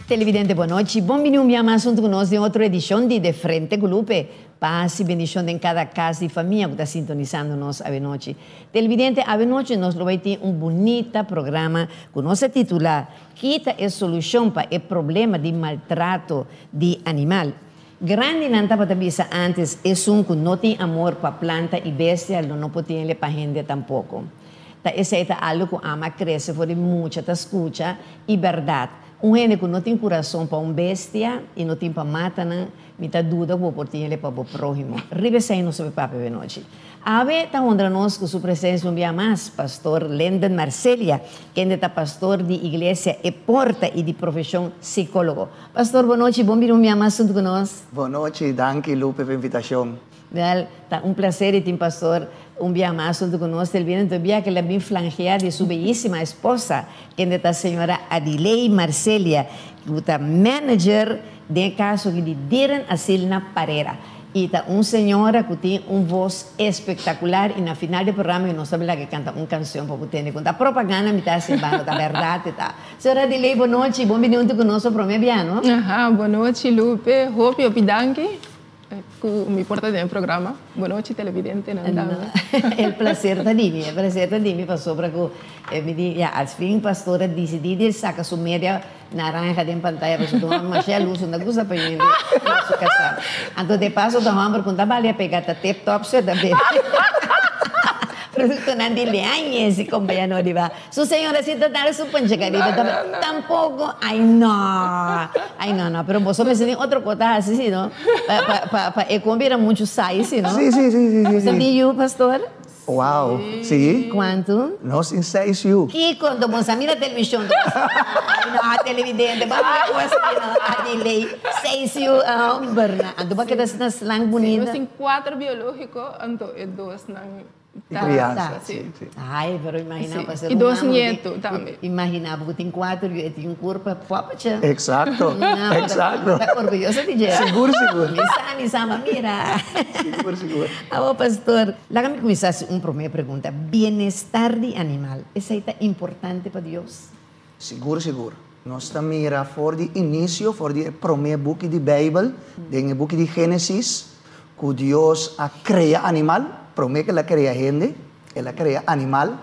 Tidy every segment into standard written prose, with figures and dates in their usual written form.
Televidente, bon nochi. Bon bini un bia mas hunto cu nos den otro edicion di De Frente cu Lupe. Paz y bendicion den cada cas di famia cu ta sintonisando nos avenochi. Televidente, avenochi nos lo bay tin un bunita programa cu nos a titula Ki ta e solucion pa e problema di maltrato di animal? Grandinan tabata bisa antes, Esun cu no tin amor pa planta y bestia lo no por tin'e pa hende tampoco. Ta esey ta algo cu ama crece for di mucha ta scucha y berdad. Un hende cu no tin curason pa un bestia y no tin pa mata nan, mi ta duda cu bo por tin'e pa bo prohimo. Riba esey nos ta bay papia benochi. Awe ta honra nos cu su presencia un bia mas, Pastor Lenden Marcelia, kende ta pastor di Iglesia E Porta y di profesion psicologo. Pastor, bon nochi, bon bini un bia mas hunto cu nos. Bon nochi, danki Lupe pa invitacion. Wel, ta un placer di tin Pastor un bia mas hunto cu nos. El bini un bia cu el a bin flangea di su beyisima esposa, kende ta señora Adiley Marcelia, cu ta manager den e caso aki di Dieren Asiel na Parera. Y ta un señora cu tin un voz espectacular y na final di e programa nos ta bira laga canta un cancion pa bo tende con ta propaganda mi ta haci bando, ta berdad e ta. Señora Adiley, bon nochi, bon bini hunto cu nos pa prome bia, no? Aha, bon nochi Lupe, hopi hopi danki cu mi por ta den e programa. Bon nochi televidentenan tambe. El placer ta di mi, e placer ta di mi pasobra cu mi di, ya, al fin pastor a dicidi di saca su media Naranja den pantaya pasobra ta un hòmber masha lus no ta gusta pa hende na su kasá. Anto de paso ta hòmber ku no ta bali a pega ta tip top so e ta bebe produktonan di Leañez i kompaya no riba. Su señora si ta dal su ponche kariba ta tampoko ay no ay no no pero boso mester tin otro kos ta hasi si no pa pa pa pa e kon bira muchu sai si no. Si si si si si. Boso tin yu pastor? Wow, si. Cuantu? Nos tin seis yu. Kico anto bo sa mira television anto bo sa ay no a televidente bo a mira cos aki no a di ley seis yu homber na anto bo a keda asina slank bunita. Si nos tin cuater biologico anto e dosnan ta crianza si. Ay pero imagina bo y dos nieto tambe. Imagina bo cu tin cuater yu e tin un curpa popacha. Exacto exacto. Ta orguyoso di dje. Sigur sigur. Mi sa mi sa ma mira. Sigur sigur. Awo pastor, laga mi kuminsá hasi un promé pregunta. Bienestar di animal, esei ta importante pa Dios? Sigur, sigur. Nos ta mira for di inisio, for di e promé buki di Beibel, den e buki di Génesis, ku Dios a krea animal, promé ku el a krea hende, el a krea animal.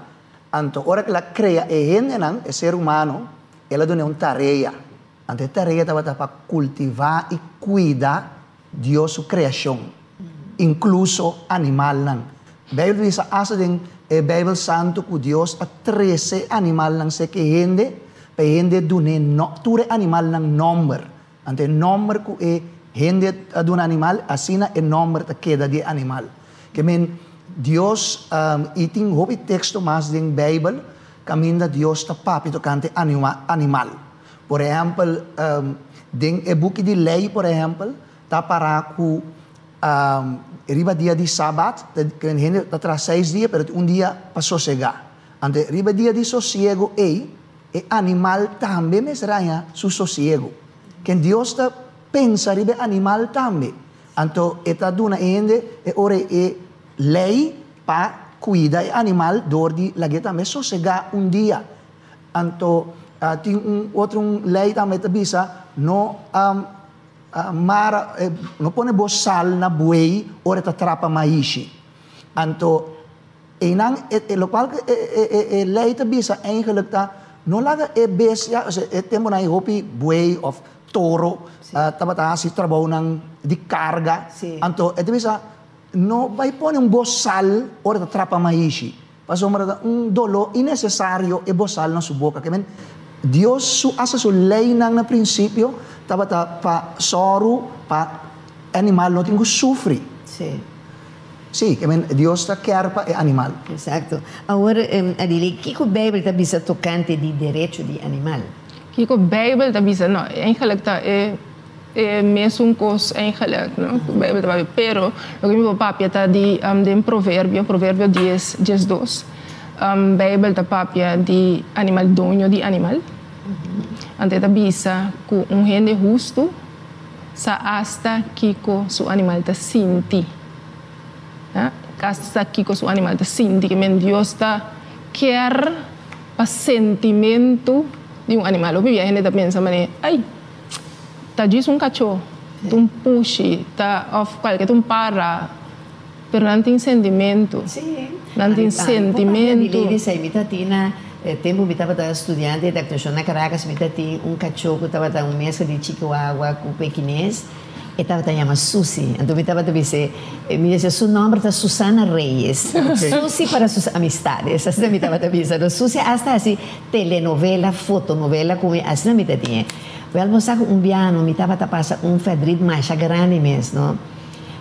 Anto ora ku el a krea e hendenan, e ser humano, el a dun'é un tarea. Anto e tarea tabata pa kultivá i kuida Dios su kreashon, inkluso animalnan. Beibel ta bisa asta den e Beibel Santu ku Dios a trese animalnan seke hende pa e hende dun'é no tur e animalnan nòmber. Anto e nòmber ku e hende a duna animal, asina e nòmber ta keda di e animal. Ke men Dios, i tin hopi teksto mas den Beibel kaminda Dios ta papia tokante animal. Por ehèmpel, den e buki di Lei, por ehèmpel, ta pará ku riba dia di Sabat, hende ta traha seis dia, pero tin un dia pa sosegá. Anto riba dia di sosiego ei, e animal tambe mester haña su sosiego. Ken Dios ta pensa riba e animal tambe. Anto e ta duna e hende e ora e lei pa kuida e animal dor di lag'é tambe sosegá un dia. Anto tin un otro un lei tambe ta bisa no mara no pone bo sal na buey ora e ta trapa maishi. Anto einan e lokual ku e lei ta bisa eigenlik ta no laga e bestia osea e temponan ei hopi buey of toro tabata hasi trabounan di karga anto e ta bisa no bai pone un bosal ora e ta trapa maishi. Pasobra ta un doló innesesario e bosal na su boka. Ke men, Dios su hasta su leinan na prinsipio tabata pa sòru pa e animal no tin ku sufri. Sí. Sí, ke men, Dios ta kèr pa e animal. Eksakto. Awor, Adily, kiko Beibel ta bisa tokante di derecho di animal? Kiko Beibel ta bisa? No, eigenlik ta e E mesun kos eigenlijk, no? Ku Beibel ta papia. Pero loke mi por papia ta di den Proverbio, Proverbio dies, diesdos. Beibel ta papia di animal, doño di animal. Anto e ta bisa ku un hende hustu sa asta kiko su animal ta sinti. Asta sa kiko su animal ta sinti. Ke men Dios ta kier pa sentimentu di un animal. Hopi bia hende ta pensa manera, ai! Ta djis un kachó, ta un pushi, ta òf kualke ta un para, pero nan tin sentimentu. Nan tin sentimentu. Mi ta mi ta tin na tempu mi tabata studiante di aktuashon na Caracas, mi ta tin un kachó ku tabata un meskla di chihuahua ku pekines. E tabata yama Susi. Anto mi tabata bis'é, mi decía, su nomber ta Susana Reyes. Susi para sus amistades. Asina mi tabata bisa. No, Susi hasta hasi telenovela, fotonovela ku mi, asina mi ta tin e. Wèl, bo sa ku un biaha mi tabata pasa un fèrdrit masha grandi mes, no.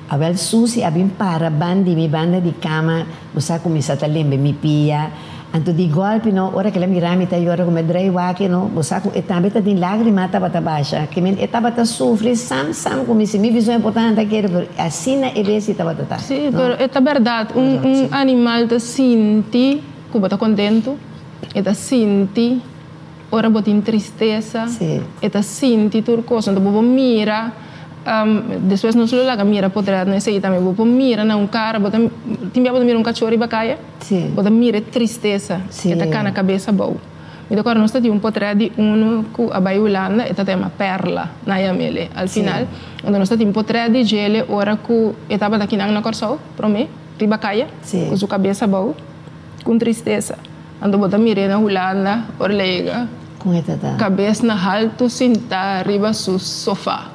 Awèl, Susi a bin para ban di mi, banda di kama, bo sa ku mi sa ta lembe mi pia. Anto di gòlpi no, ora ku el a mira mi ta yora ku mi a drai wak no, bo sa ku e tambe ta tin lágrima tabata basha. Ke men e tabata sufri sam sam ku mi si mi vishon importante a kere, pero asina e bes i tabata ta. Sí, pero e ta bèrdat, un un animal ta sinti ku bo ta kontentu, e ta sinti ora bo tin tristesa, e ta sinti tur kos. Anto bo por mira, despues nos lo laga mira potret na esei tambe, bo por mira na un kara, bo ta tin bia bo ta mira un kachó riba kaya. Bo ta mira e tristesa e ta kana kabes abou. Mi ta kòrda nos ta tin un potrèt di unu ku a bai Hulanda, e ta yama Perla, nan yam'el al final. Anto nos ta tin potrèt di djele ora ku e tabata kinan na Kòrsou promé, riba kaya, ku su kabes abou, ku un tristesa. Anto bo ta mir'é na Hulanda ora el a yega, kabes na haltu sintá riba su sofá.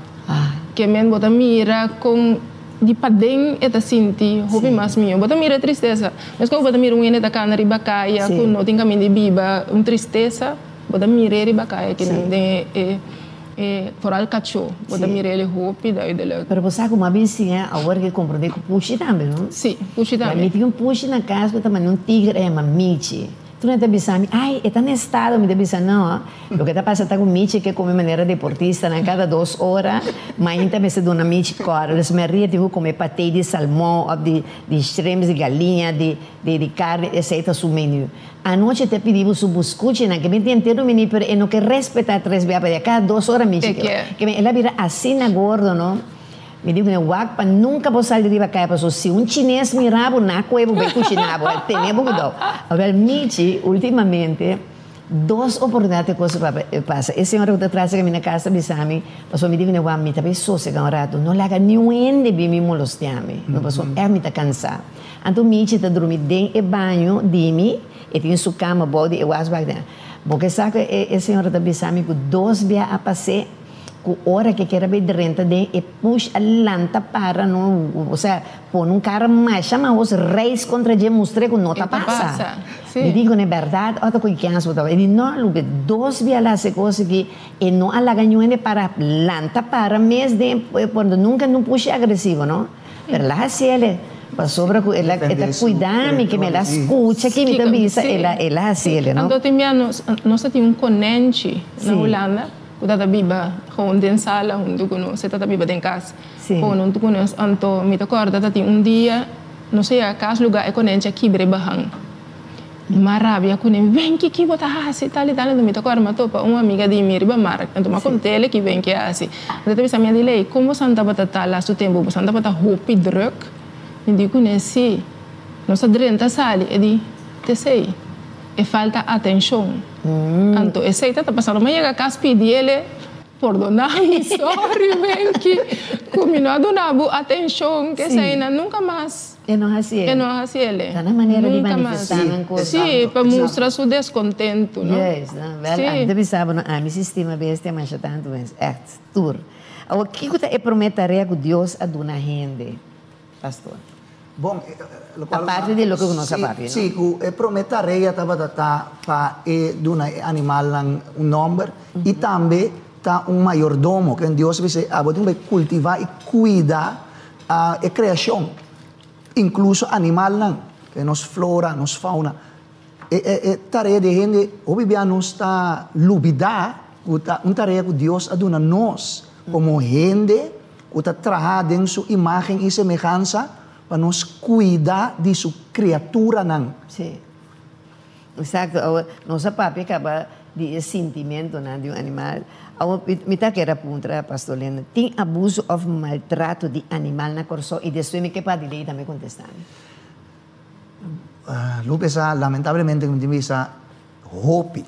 Ke men bo ta mira kon. Di paden e ta sinti hopi mas mihó. Bo ta mira e tristesa. Meskos bo ta mira un hende ta kana riba kaya ku no tin kaminda di biba, un tristesa, bo ta mir'é riba kaya kinan den e e foral kachó. Bo ta mir'é hopi duidelijk. Pero bo sa ku mi a bin siña awor ke komprondé ku pushi tambe, no? Sí, pushi tambe. Mi tin un pushi na kas ku ta manda un tigre a yama Michi. Tur nan ta bisa mi, ay, e ta na estado. Mi ta bisa, no, loke ta pasa ta ku Michi ke kome manera deportistanan kada dos ora, mainta mester duna Michi kòrda. Dus Maria tin ku kome patei di salmon òf di di shrimps, di galiña, di di karni, esei ta su menu. Anochi ta pidi bo su buskuchinan, ke mi tin henter un menu, pero e no ke respetá tres bia pa dia, kada dos ora Michi ke. Ke el a bira asina gordo, no. Mi di ku nan, Wak pa nunka bo sali riba kaya paso si un chines mira bo na koe bo bai kushina bo, el tene bo kudou. Awel Michi ultimamente dos oportunidat e kos a pasa. E señora ku ta tras di mi na kas ta bisa mi, pasobra mi di ku nan, wak mi ta bai sosega un ratu, no laga niun hende bin mi molestia mi, no pasobra ègt mi ta kansa. Anto Michi ta drumi den e baño di mi, e tin su kama bou di e wasbak den. Bo ke sa ku e señora ta bisa mi ku dos bia a pas'é. Ku ora ke kere bay drenta den e push a lanta para no osea pone un kara masha mahos reis kontra dje mustr'e ku no ta pasa. Mi di kuné bèrdat ota ku kens bo ta e di no Lupe dos bia la hasi kos aki e no a laga niun hende para lanta para mes den e por nunka no pushi agresivo no pero el a hasiel pasobra ku el a e ta kuida mi ke mi el a skucha ke mi ta bisa el a el a hasiel no. Anto tin bia nos nos ta tin un konenchi na Hulanda. Ku ta ta biba gewoon den sala huntu ku nos, e ta ta biba den kas gewoon huntu ku nos. Anto mi ta kòrda ta tin un dia nos a yega kas lugá e konenchi a kibra e bahan. Mi a rabia kuné, Wenki ki bo ta hasi tal i tal. Anto mi ta kòrda mi a topa un amiga di mi riba markt, anto mi a kont'el ki Wenki a hasi. Anto e ta bisa mi a di lei, kon boso tabata ta lastu tempu? Boso tabata hopi drùk? Mi di kuné, si. Nos a drenta sali, e di, T'esei. E falta atenshon. Anto esei ta ta pasando. Mi a yega kas pidi el e pordona mi, sorry Wenki, ku mi no a duna bo atenshon, ke eseinan nunka mas E no hasi e no hasi el e. Ta na manera di manifestá nan kos. Sí, pa mustra su deskontentu, no? Juist, no. Wèl, ami ta bisa bo no, ami si stima bestia masha tantu mens, ègt, tur. Awor, kiko ta e promé tarea ku Dios a duna hende, pastor? Bon, lokual Aparte di loke ku nos a papia, no? Sí, ku e promé tarea tabata ta pa e duna e animalnan un nòmber i tambe ta un mayordomo, ken Dios a bisa abo tin ku bai kultivá i kuida e kreashon, inkluso animalnan, ke nos flora, nos fauna. E tarea di hende, hopi bia nos ta lubidá ku ta un tarea ku Dios a duna nos komo hende ku ta traha den su imágen i semehansa pa nos kuida di su kriaturanan. Sí. Eksakto. Awor, nos a papia kaba di e sintimentunan di un animal. Awor, mi ta kere a puntra, Pastor Lena, tin abuso òf maltrato di animal na Kòrsou? I despues mi ke pa Adilei tambe kontestá mi. Lo pesa lamentablemente mi tin bisa hopi.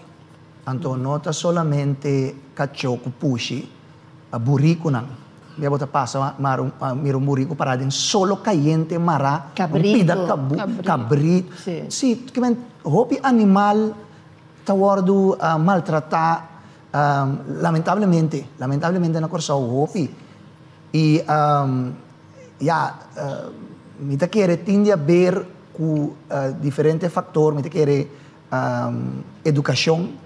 Anto no ta solamente kachó ku pushi. Burikunan. Bia bo ta pasa mara un mira un buriku pará den solo kayente mará un pida Kabritu. kabritu. Sí. Sí, kimen hopi animal ta wòrdu maltratá lamentablemente, lamentablemente na Kòrsou hopi. I ya, mi ta kere tin di haber ku diferente faktor, mi ta kere edukashon.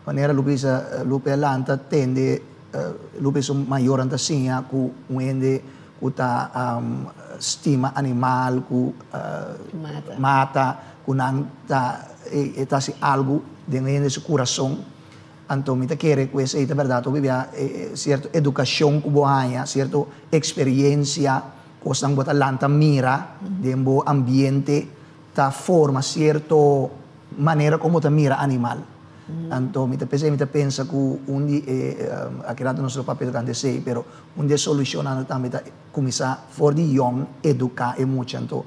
Manera Lupe bisa, Lupe a lanta tende, Lupe su mayornan ta siña ku un hende ku ta stima animal, ku mata, ku nan ta e ta hasi algu den hende su kurason. Anto mi ta kere ku esei ta bèrdat hopi bia sierto edukashon ku bo haña, sierto eksperiensia, kosnan ku bo ta lanta mira den bo ambiente ta forma sierto manera kon bo ta mira animal. Anto mi ta p'esei mi ta pensa ku un di e, aki rato nos lo papia tokante esei, pero un di e solushonnan tambe ta kuminsá for di yòn eduká e mucha. Anto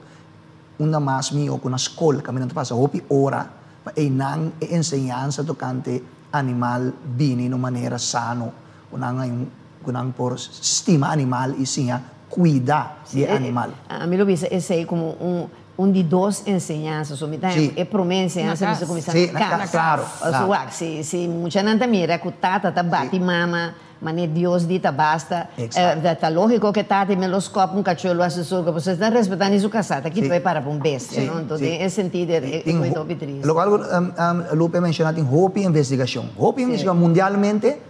unda mas mihó ku na skol kaminda nan ta pasa hopi ora pa einan e enseñansa tokante animal bini na un manera sano ku nan hay un ku nan por stima animal i siña kuida di e animal. Ami lo bisa esei komo un Un di dos enseñansa. So mi ta Sí. e promé enseñansa Na mester kas. kuminsá Sí, na na kas, kas. klaro, Pasobra klaro. wak, si si muchanan ta mira ku tata ta bati mama, manera Dios di ta basta, Exacto. ta lógiko ku e tata i me lo skòp un kachó lo hasi surko, pasobra e ta respetá ni su kasá, ta kita Sí. bai para pa un bestia, Sí, no? Enton sí. den e sentido e Tin koe ho ta hopi triste. Lokual ku Lupe a menshoná tin hopi investigashon, hopi Sí. investigashon mundialmente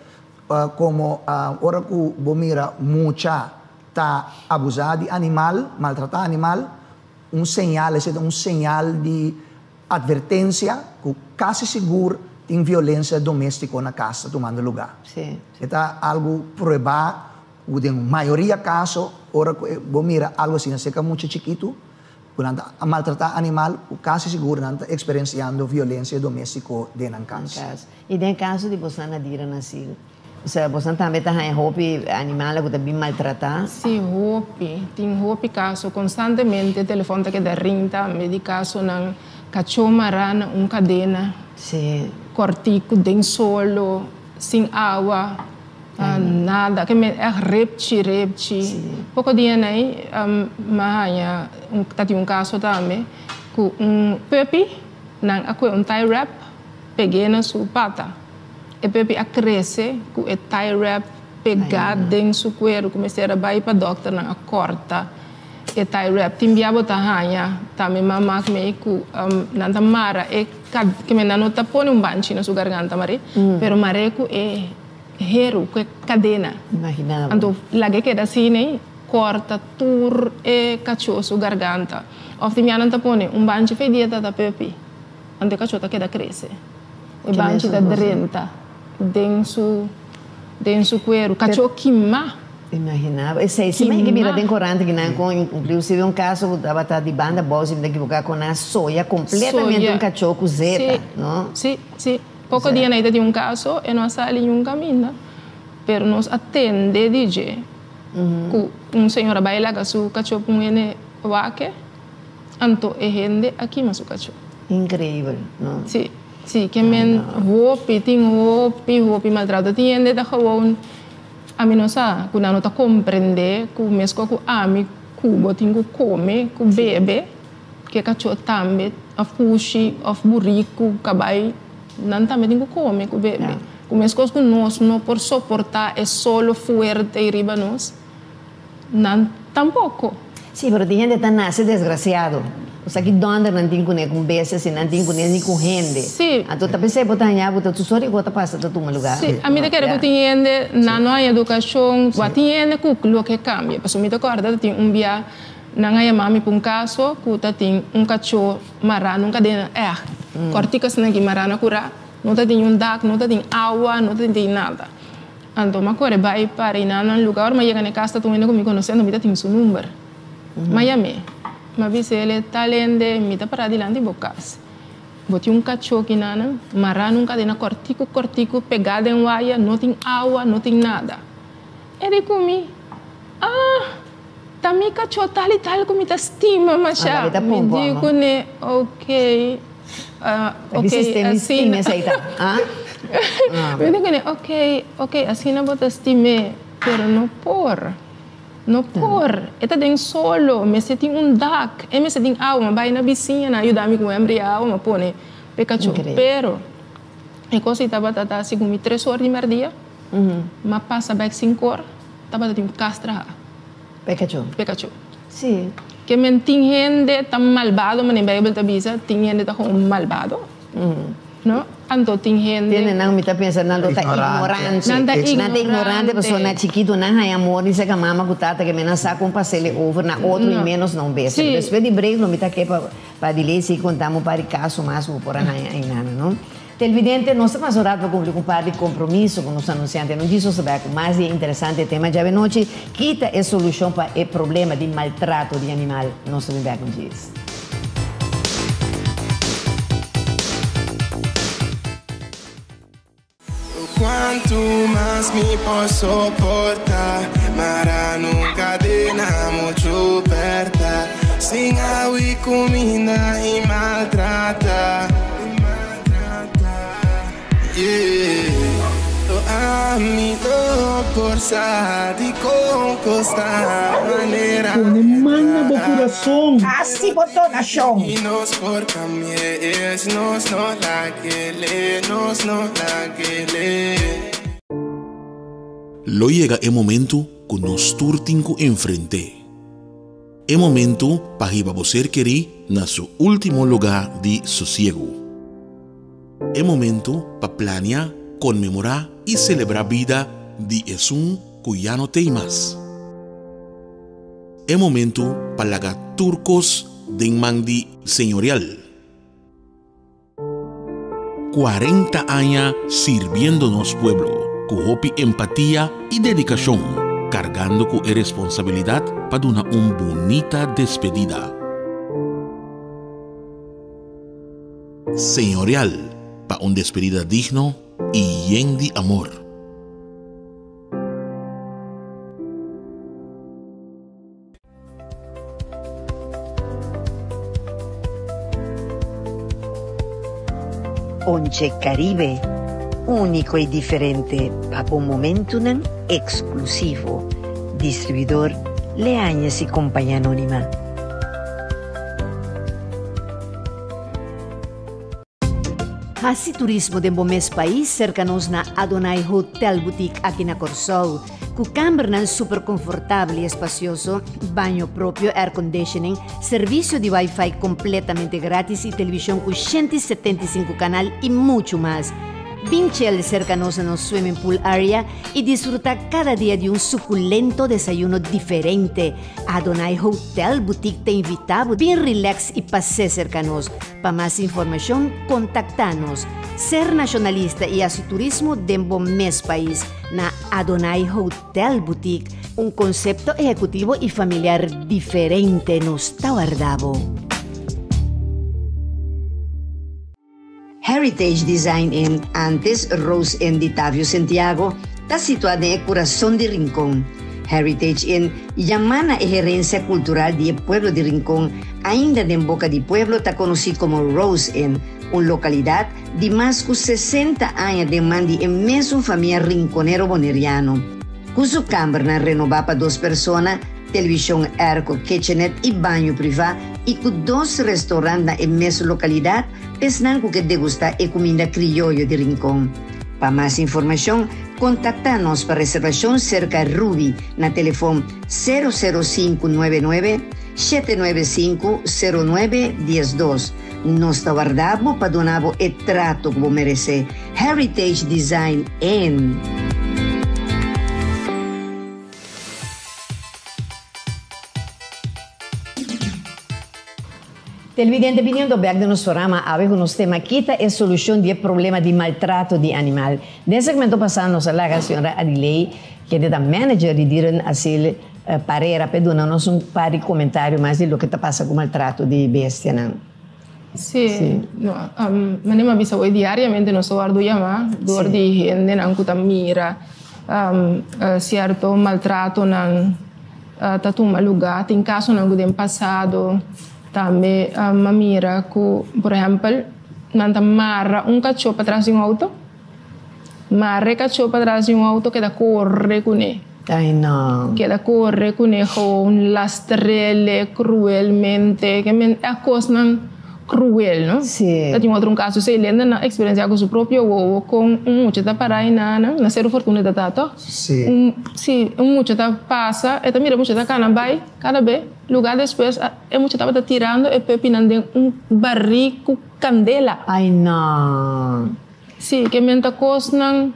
komo ora ku bo mira mucha ta abusá di animal, maltratá animal, Un señal, esei ta un señal di atvertensia ku kasi sigur tin violensia doméstiko na kas ta tumando lugá. E ta algu pruebá ku den mayoria kaso ora ku bo mira algu asina serka mucha chikitu ku nan ta maltratá animal ku kasi sigur nan ta eksperensiando violensia doméstiko den nan kas. I den kaso di boso nan a dira na asil? Osea, bosonan tambe ta haña hopi animalnan ku ta bin maltratá? Sí, hopi. Tin hopi kaso. Konstantemente telefòn ta keda ring tambe di kasonan kachó mará na un kadena kòrtiku den solo, sin awa, nada. Ke men ègt repchi, repchi. Poko dia nai mi a haña ta tin un kaso tambe ku un puppy nan a kue un tie wrap peg'é na su pata. E pepi a krese ku e tie wrap pegá den su kueru ku mester a bai pa dòkternan a kòrta e tie wrap. Tin bia bo ta haña tambe mama mei ku nan ta mara e ke men nan no ta pone un banchi na su garganta mare pero mar'é ku e heru ku e kadena. Anto laga e keda asina ei kòrta tur e kachó su garganta. Òf tin bia nan ta pone un banchi fe dia ta ta pepi anto e kachó ta keda krese. E banchi ta drenta den su den su kueru. Kachó kimá. Imaginá bo esei. Si mi a mira den korant kinan kon inklusive un kaso ku tabata di banda bou si mi ta ekiboká kon a soya kompletamente un kachó ku zeta, no? Sí, sí. Poko dia na ei ta tin un kaso, e no a sali niun kaminda, pero nos a tende di dje ku un señora bai laga su kachó pun hende wak. Anto e hende a kima su kachó. Increíbel, no? Sí, sí, ke men hopi, tin hopi, hopi maltrato. Tin hende ta gewoon, ami no sa, ku nan no ta komprendé ku meskos ku ami ku bo tin ku kome, ku bebe, ke kachó tambe, òf pushi, òf buriku, kabai, nan tambe tin ku kome, ku bebe. Ku meskos ku nos no por soportá e solo fuerte ei riba nos. Nan tampoco. Sí, pero tin hende ta nace desgraciado. Osea ki donder nan tin cune cu bestia si nan tin cune ni cu hende. Sí. Anto ta pensey bo ta haña bo ta tur sort di cos ta pasa ta tuma lugar. Sí, ami ta kere cu tin hende nan no haña educacion, bo a tin hende cu loke cambia. Pasobra mi ta corda ta tin un bia nan a yama mi pa un caso cu ta tin un cacho mara na un cadena echt cortico asina aki mara na cura, no ta tin un dak, no ta tin awa, no ta tin nada. Anto m'a kore bai pa reina nan luga. Ora m'a yega na e kas ta un hende ku mi konosé, anto mi ta tin su number. M'a yam'é. M'a bis'é, El e tal hende, mi ta pará dilanti bo kas. Bo tin un kachó kinanan, mará na un kadena kòrtiku kòrtiku, pegá den waya, no tin awa, no tin nada. E di ku mi, Ah, ta mi kachó tal i tal ku mi ta stima mashá. Mi di kuné, Oké. Ok, asina. Mi di kuné, ok, ok, asina bo ta stim'é. Pero no por. No por. E ta den solo, mester tin un dak, e mester tin awa. Mi bai na bisiña, nan a yuda mi ku un embri awa, mi a pone p'e kachó. Pero e kos ei tabata ta segun mi tres or di mèrdia, mi a pasa bèk sinku or, tabata tin un kas traha. P'e kachó. P'e kachó. Sí. Ke men tin hende ta malbado, manera Beibel ta bisa, tin hende ta gewoon malbado. No? Anto tin hende. Tende nan mi ta pensa nan lo ta ignorante. Nan ta ignorante. Nan ta ignorante pasobra na chikitu nan haña amor di seka mama ku tata ke men nan sa kon pas'e over na otro i menos na un bestia. Sí. Despues di break lo mi ta ke pa pa Adilei sigui konta un par di kaso mas ku bo por a haña ainana no. Televidente nos ta pasa un rato pa kumpli ku un par di kompromiso ku nos anunsiante. No djis nos ta bai ku mas di e interesante tema djawe nochi, kita e solushon pa e problema di maltrato di animal. Nos ta bin bek un djis. Cuanto mas mi por soporta Mara nun cadena mucho perta Sin agua y cuminda y maltrata Yeah Ami no por sa di con costa manera Pone man na bo kurason. Hasi bo donashon. Y nos por cambia es nos no la kele nos no la kele. Lo yega e momentu ku nos tur tin ku enfrent'é. E momentu pa hiba bo ser kerí na su último lugá di sosiegu. E momentu pa plania, konmemorá i selebrá bida di esun ku ya no t'ei mas. E momentu pa laga tur kos den man di Señorial. 40 aña sirbiendo nos pueblo ku hopi empatia i dedikashon, kargando ku e responsabilidat pa duna un bunita despedida. Señorial pa un despedida digno i yen di amor. Onche Caribe, úniko i diferente pa bo momentunan eksklusivo. Distribuidor Leañez y Compañía Anónima. Hasi turismo den bo mes pais serka nos na Adonai Hotel Boutique aki na Kòrsou. Ku kambernan super konfortabel i espasioso, baño propio, air conditioning, servisio di wifi kompletamente gratis i televishon ku 175 kanal i muchu mas. Bin chel serka nos na nos swimming pool area i disfrutá kada dia di un sukulento desayuno diferente. Adonai Hotel Boutique ta invitá bo bin relax i pas'é serka nos. Pa mas informashon kontaktá nos. Ser nashonalista i hasi turismo den bo mes pais na Adonai Hotel Boutique, un konsepto ehekutivo i familiar diferente nos ta warda bo. Heritage Design Inn, antes Rose Inn di Tavio Sentiago, ta situá den e kurason di Rincon. Heritage Inn yamá na e herensia kultural di e pueblo di Rincon, ainda den boka di pueblo ta konosí komo Rose Inn, un lokalidat di mas ku 60 aña den man di e mesun famia rinkonero boneriano. Ku su kambernan renobá pa dos persona, televishon airco, kitchenette i baño privá i ku dos restaurant na e mesun lokalidat, Esnan ku ke degustá e kuminda krioyo di Rincon. Pa mas informashon, kontaktá nos pa reservashon serka Ruby na telefon sero sero sinku nuebe nuebe, shete nuebe sinku, sero nuebe diesdos. Nos ta warda bo pa duna bo e trato ku bo meresé. Heritage Design Inn. Televidente biniendo bek den nos programa awe ku nos tema Kita e solushon di e problema di maltrato di animal. Den segmento pasá nos a laga señora Adiley kende ta manager di Dieren Asiel Parera p'e duna nos un par di komentario mas di loke ta pasa ku maltrato di bestianan. Sí, no, manera mi a bisa hoy diariamente nos ta wòrdu yamá dor di hendenan ku ta mira sierto maltratonan. Ta tuma lugá. Tin kasonan ku den pasado tambe a mira ku, por ehèmpel, nan ta mara un kachó patras di un outo, mara e kachó patras di un outo keda kore kuné. Ai no. Keda kore kuné gewoon lastrele kruelmente. Ke men e kosnan kruel, no? Sí. Ta tin otro un kaso esei Lenda nan eksperensiá ku su propio wowo kon un mucha ta pará einan na Seru Fortuna e ta ta tòg? Sí. Un sí, un mucha ta pasa e ta mira e mucha ta kana bai kada be lugá despues e mucha tabata tirando e pepinan den un barí ku kandela. Ai no. Sí, ke men ta kosnan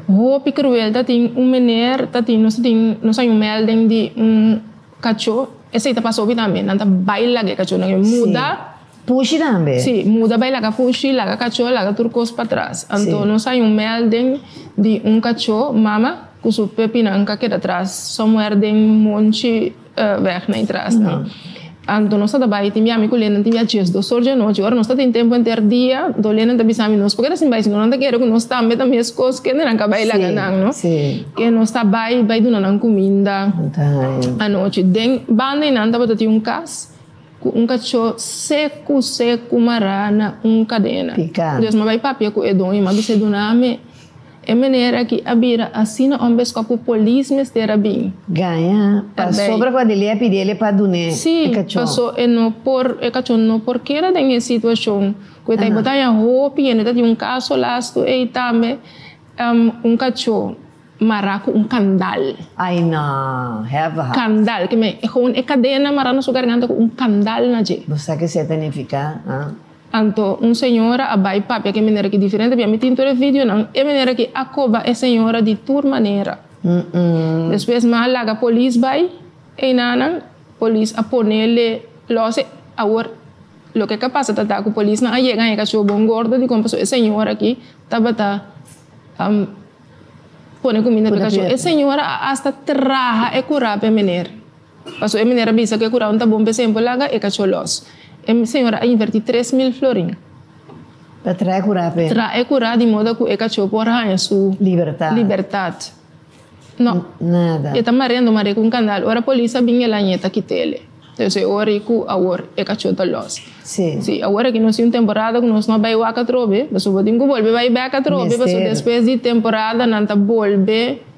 hopi kruel. Ta tin un meneer, ta tin, nos ta tin, nos haña un melding di un kachó, esei ta pasa hopi tambe, nan ta bai laga e kachónan, e muda. Pushi tambe? Sí, muda bai laga pushi, laga kachó, laga tur kos patras. Anto nos haña un melding di un kachó, mama, ku su pepinan ka keda tras somewhere den monchi. Weg na e tras nan. Anto nos ta bai tin bia mi ku Lena tin bia 12 or di anochi. Ora nos ta tin tempu henter dia, anto Lena ta bisa mi nos por keda sin bai si no nan ta kere ku nos tambe ta meskos kende nan ka bai laga nan no. Ke nos ta bai bai duna nan kuminda anochi. Den banda ei nan tabata tin un kas ku un kachó seku seku mará na un kadena. Entonces mi a bai papia ku e doño mi a bisa duna mi. E meneer aki a bira asina un bes ku polis mester a bin. Gaña, pasobra ku Adelia a pidi el pa dun'é e kachó. Sí, paso e no por, e kachó no por keda den e situashon ku e ta. Bo ta haña hopi hende ta tin un kaso lastu ei tambe, un kachó mará ku un kandal. Ai no, hève hard. Kandal, ke men, gewoon e kadena mará na su garganta ku un kandal na dje. Bo sa ke esei ta nifiká, ah? Anto un señora a bai papia ku e manera ki diferente pia mi tin tur e videonan, e manera ki a koba e señora di tur manera. Despues mi a laga polis bai einanan, polis a ponele los e awor loke ka pasa ta ta ku polisnan a yega en e kachó bon gordo dikon pasobra e señora aki tabata pone kuminda pa e kachó. E señora a asta traha e kura pa e meneer. Paso e meneer a bisa ku e kuraun ta bon p'esei por laga e kachó lòs. E señora a invertí 3000 florin. Pa traha e kurá p'e. Traha e kurá di moda ku e kachó por haña su. Libertat. Libertat. No. Nada. E ta marendo mar'é ku un kandal. Ora polis a bin el a ñeta kit'ele. Entonces e ora ei ku awor e kachó ta lòs. Sí. Sí, awor aki nos tin un temporada ku nos no a bai wak atrobe, pasobra bo tin ku bolbe bai bèk atrobe, pasobra despues di temporada nan ta bolbe.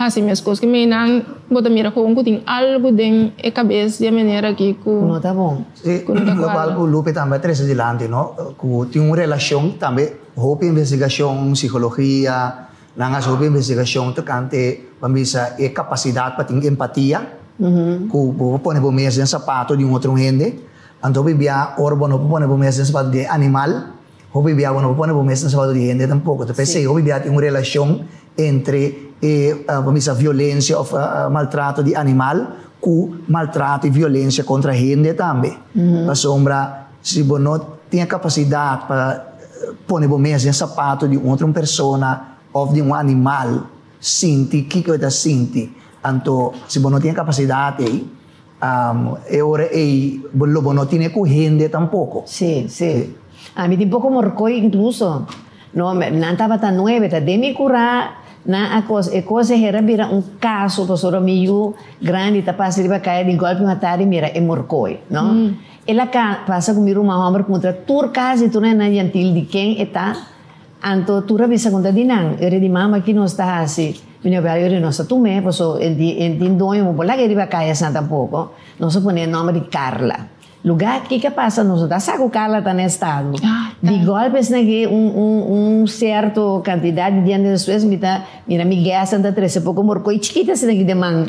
Hasi meskos ku mi nan bo ta mira kon ku tin algu den e kabes di e manera aki ku no ta bon. Si, lokual ku Lupe tambe a trese dilanti no, ku tin un relashon tambe hopi investigashon, sikologia, nan hasi hopi investigashon tokante ban bisa e kapasidat pa tin empatia, ku bo por pone bo mes den sapato di un otro hende, anto hopi bia ora bo no por pone bo mes den sapato di e animal, Hopi bia bo no por pone bo mes na zapato di hende tampoco. Ta p'esei hopi bia tin un relacion entre e bo bisa violencia of maltrato di animal cu maltrato y violencia contra hende tambe. Pasobra si bo no tin e capacidad pa pone bo mes den zapato di un otro persona of di un animal sinti kico e ta sinti, anto si bo no tin e capacidad ei, E ora ei bo lo bo no tine ku hende tampoko. Sí, sí. Ami tin poko morkoi inkluso. No, nan tabata nuebe, ta den mi kurá nan a kos, e kos e hera bira un kaso pasobra mi yu grandi ta pasa riba kaya di gòlpi un atardi mira e morkoi, no. El a pasa ku mi ruman hòmber puntra tur kas di tur nan yantil di ken e ta. Anto tur a bisa con ta di nan, Ere di mama ki nos ta haci? Mi no bel ere nos ta tum'é, paso e tin doño, bo por laga e riba caya asina tampoco. Nos a pone e nomber di Carla. Lugar kiko a pasa nos no ta sa cu Carla ta na estado. Di golpe asina ki un un un cierto cantidad di dianan despues mi ta mira mi guestnan ta trece poco morcoy chikito asina ki den man.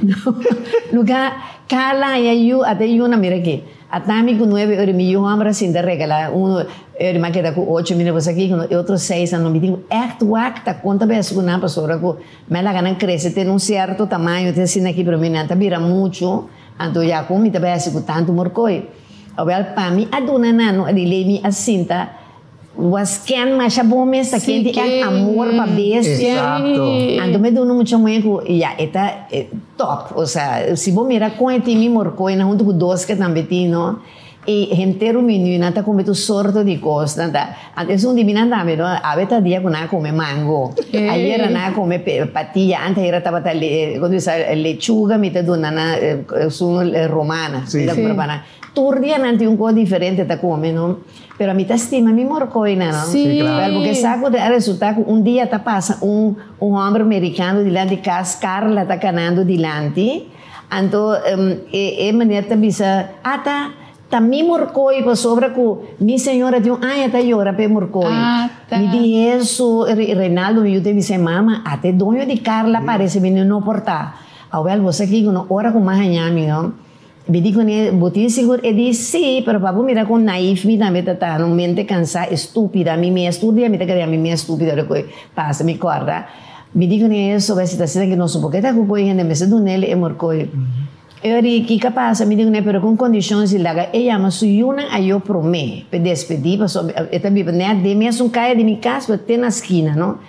Lugar Carla haña yu ata e yuna mira aki. Atami ku nuebe ora mi yu hòmber a sinta regalá unu ora mi a keda ku ocho mi no por sa kiko e otro seis nan no mi tin ku ègt wak ta konta bes ku nan pasobra ku mi a laga nan krese te na un sierto tamaño te asina aki pero mi nan ta bira muchu anto ya ku mi ta bai hasi ku tantu morkoi awèl pa mi a duna nan no a di lei mi a sinta Was ken masha bon mes ta ken tin echt amor pa bestia. Exacto. Anto mi duna mucha muhe ku ya e ta top. Osea si bo mira kon e tin mi morkoina huntu ku dos ke tambe tin no. E henter un menu, nan ta come tur sorto di cos, nan ta, anto esun di mi nan tambe no, awe ta dia cu nan a come mango, ayera nan a come patilla, anteayera tabata le, como ta bisa, lechuga mi ta duna nan, esun romana, mi ta cumpra pa nan. Tur dia nan tin un cos diferente ta come no, pero mi ta stima mi morcoinan no, pero porque sa cu ta resulta cu un dia ta pasa un un homber mericano dilanti cas, Carla ta canando dilanti, Anto e e meneer ta bisa, Ata, ta mi morkoi pasobra ku mi señora tin un aña ta yora p'e morkoi. Ata. Mi di Hesu, Reinaldo mi yu ta bisa e mama, ata e doño di Carla parese mi no por ta. Awel bo sa kiko no, ora ku m'a haña mi no, mi di kuné, bo tin sigur? E di, Si, pero pa bo mira kon naïf mi tambe ta ta, no mente kansá, estúpida, mi mes tur dia mi ta krea mi mes estúpida ora ku e pasa, mi kòrda. Mi di kuné eso bai si ta asina ki nos no por keda ku koe hende mester dun'el e morkoi. E ora di kiko a pasa? Mi di kuné pero kon kondishon si laga e yama su yunan ayo promé p'e despedí pasobra e ta biba nèt den mesun kaya di mi kas pero te na skina no.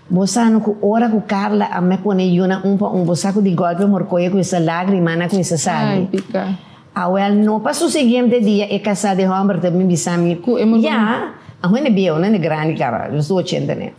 Bo sa no ku ora ku Carla a me pone yunan un pa un bo sa ku di gòlpe morkoi a kuminsá lágrimanan a kuminsá sali. Ai pika. Awel no pa su siguiente dia e kasá di hòmber ta bin bisa mi Ku e morkoi. Ya, awe ne bieu ne grandi kaba, su ochenta ne.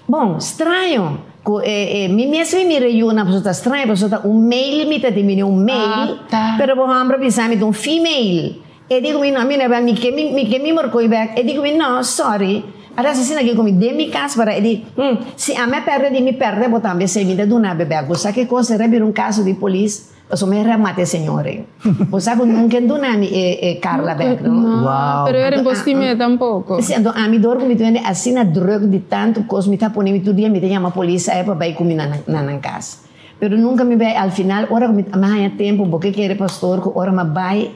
Bon, straño cu e mi mes mi mira yuna pasobra ta straño pasobra ta un male mi ta tin bini un male pero bo homber a bisa mi ta un female e di cu mi no mi no mi ke mi ke mi morcoy bek e di cu mi no sorry a rasa asina aki cu mi den mi cas para e di hm si ami a perde di mi perde bo tambe esey mi ta duna bo bek bo sa ke cos era bira un caso di polis. Pasobra mi remate señor ei. Bo sa ku nunka e duna mi e Carla bek, no? No, Wow. pero era imposible tampoco. Si, anto ami dor ku mi ta wende asina druk di tantu kos, mi ta pone mi tur dia mi ta yama polis ei pa bai ku mi na nan kas. Pero nunka mi bai, al final ora ku mi haña tempu, bo ke kere pastor ku ora mi a bai,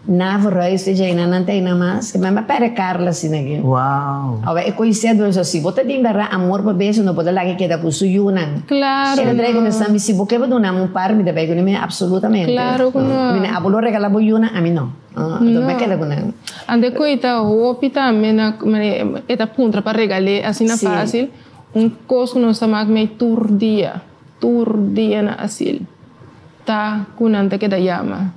Na verhuis te djei nan ta einan mas. Mi a perde Carla asina aki. Wow. Awe e koisé duel so si bo ta tin berdad amor pa beso no por ta laga keda ku su yunan. Claro E ta trae no. kontesta mi si bo ke bo duna mi un par mi ta bai ku mi absolutamente. Claro ku no. Mi abo lo regala bo yunan ami no. Anto mi a keda ku nan. Ante koe ta hopi tambe na e ta puntra pa regal'é asina fácil. Un kos ku nos ta mak mei tur dia tur dia na asil ta ku nan ta keda yama.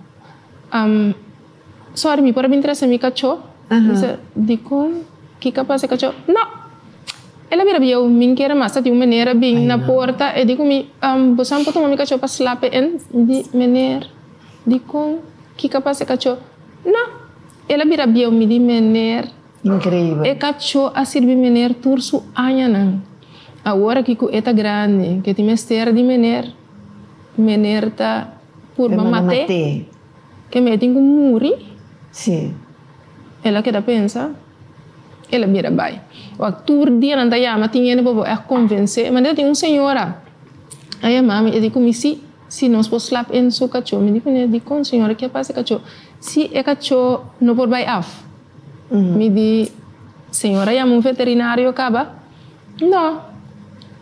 Sorry, mi por a bin trese mi kachó? Mi bisa, dikon? Kiko a pasa e kachó? No! El a bira bieu, mi n kere mas. Ta tin un meneer a bin na porta, e di ku mi, bo sa mi por tuma mi kachó pa slape en? Mi di, meneer, dikon? Kiko a pasa e kachó? No! El a bira bieu, mi di, meneer, Increíbel. e kachó a sirbi meneer tur su añanan. Awor aki ku e ta grandi, ke tin mester di meneer, meneer ta. Purba mat'é, ke mi a tin ku muri. Sí. El a keda pensa, el a bira bai. Wak tur dia nan ta yama, tin hende pa bo ègt konvensé. Manera tin un señora a yama mi, e di ku mi, si, si nos por slap in su kachó. Mi di kuné, dikon señora, ke a pasa e kachó? Si e kachó no por bai af. Mi di, señora yama un veterinario kaba? No.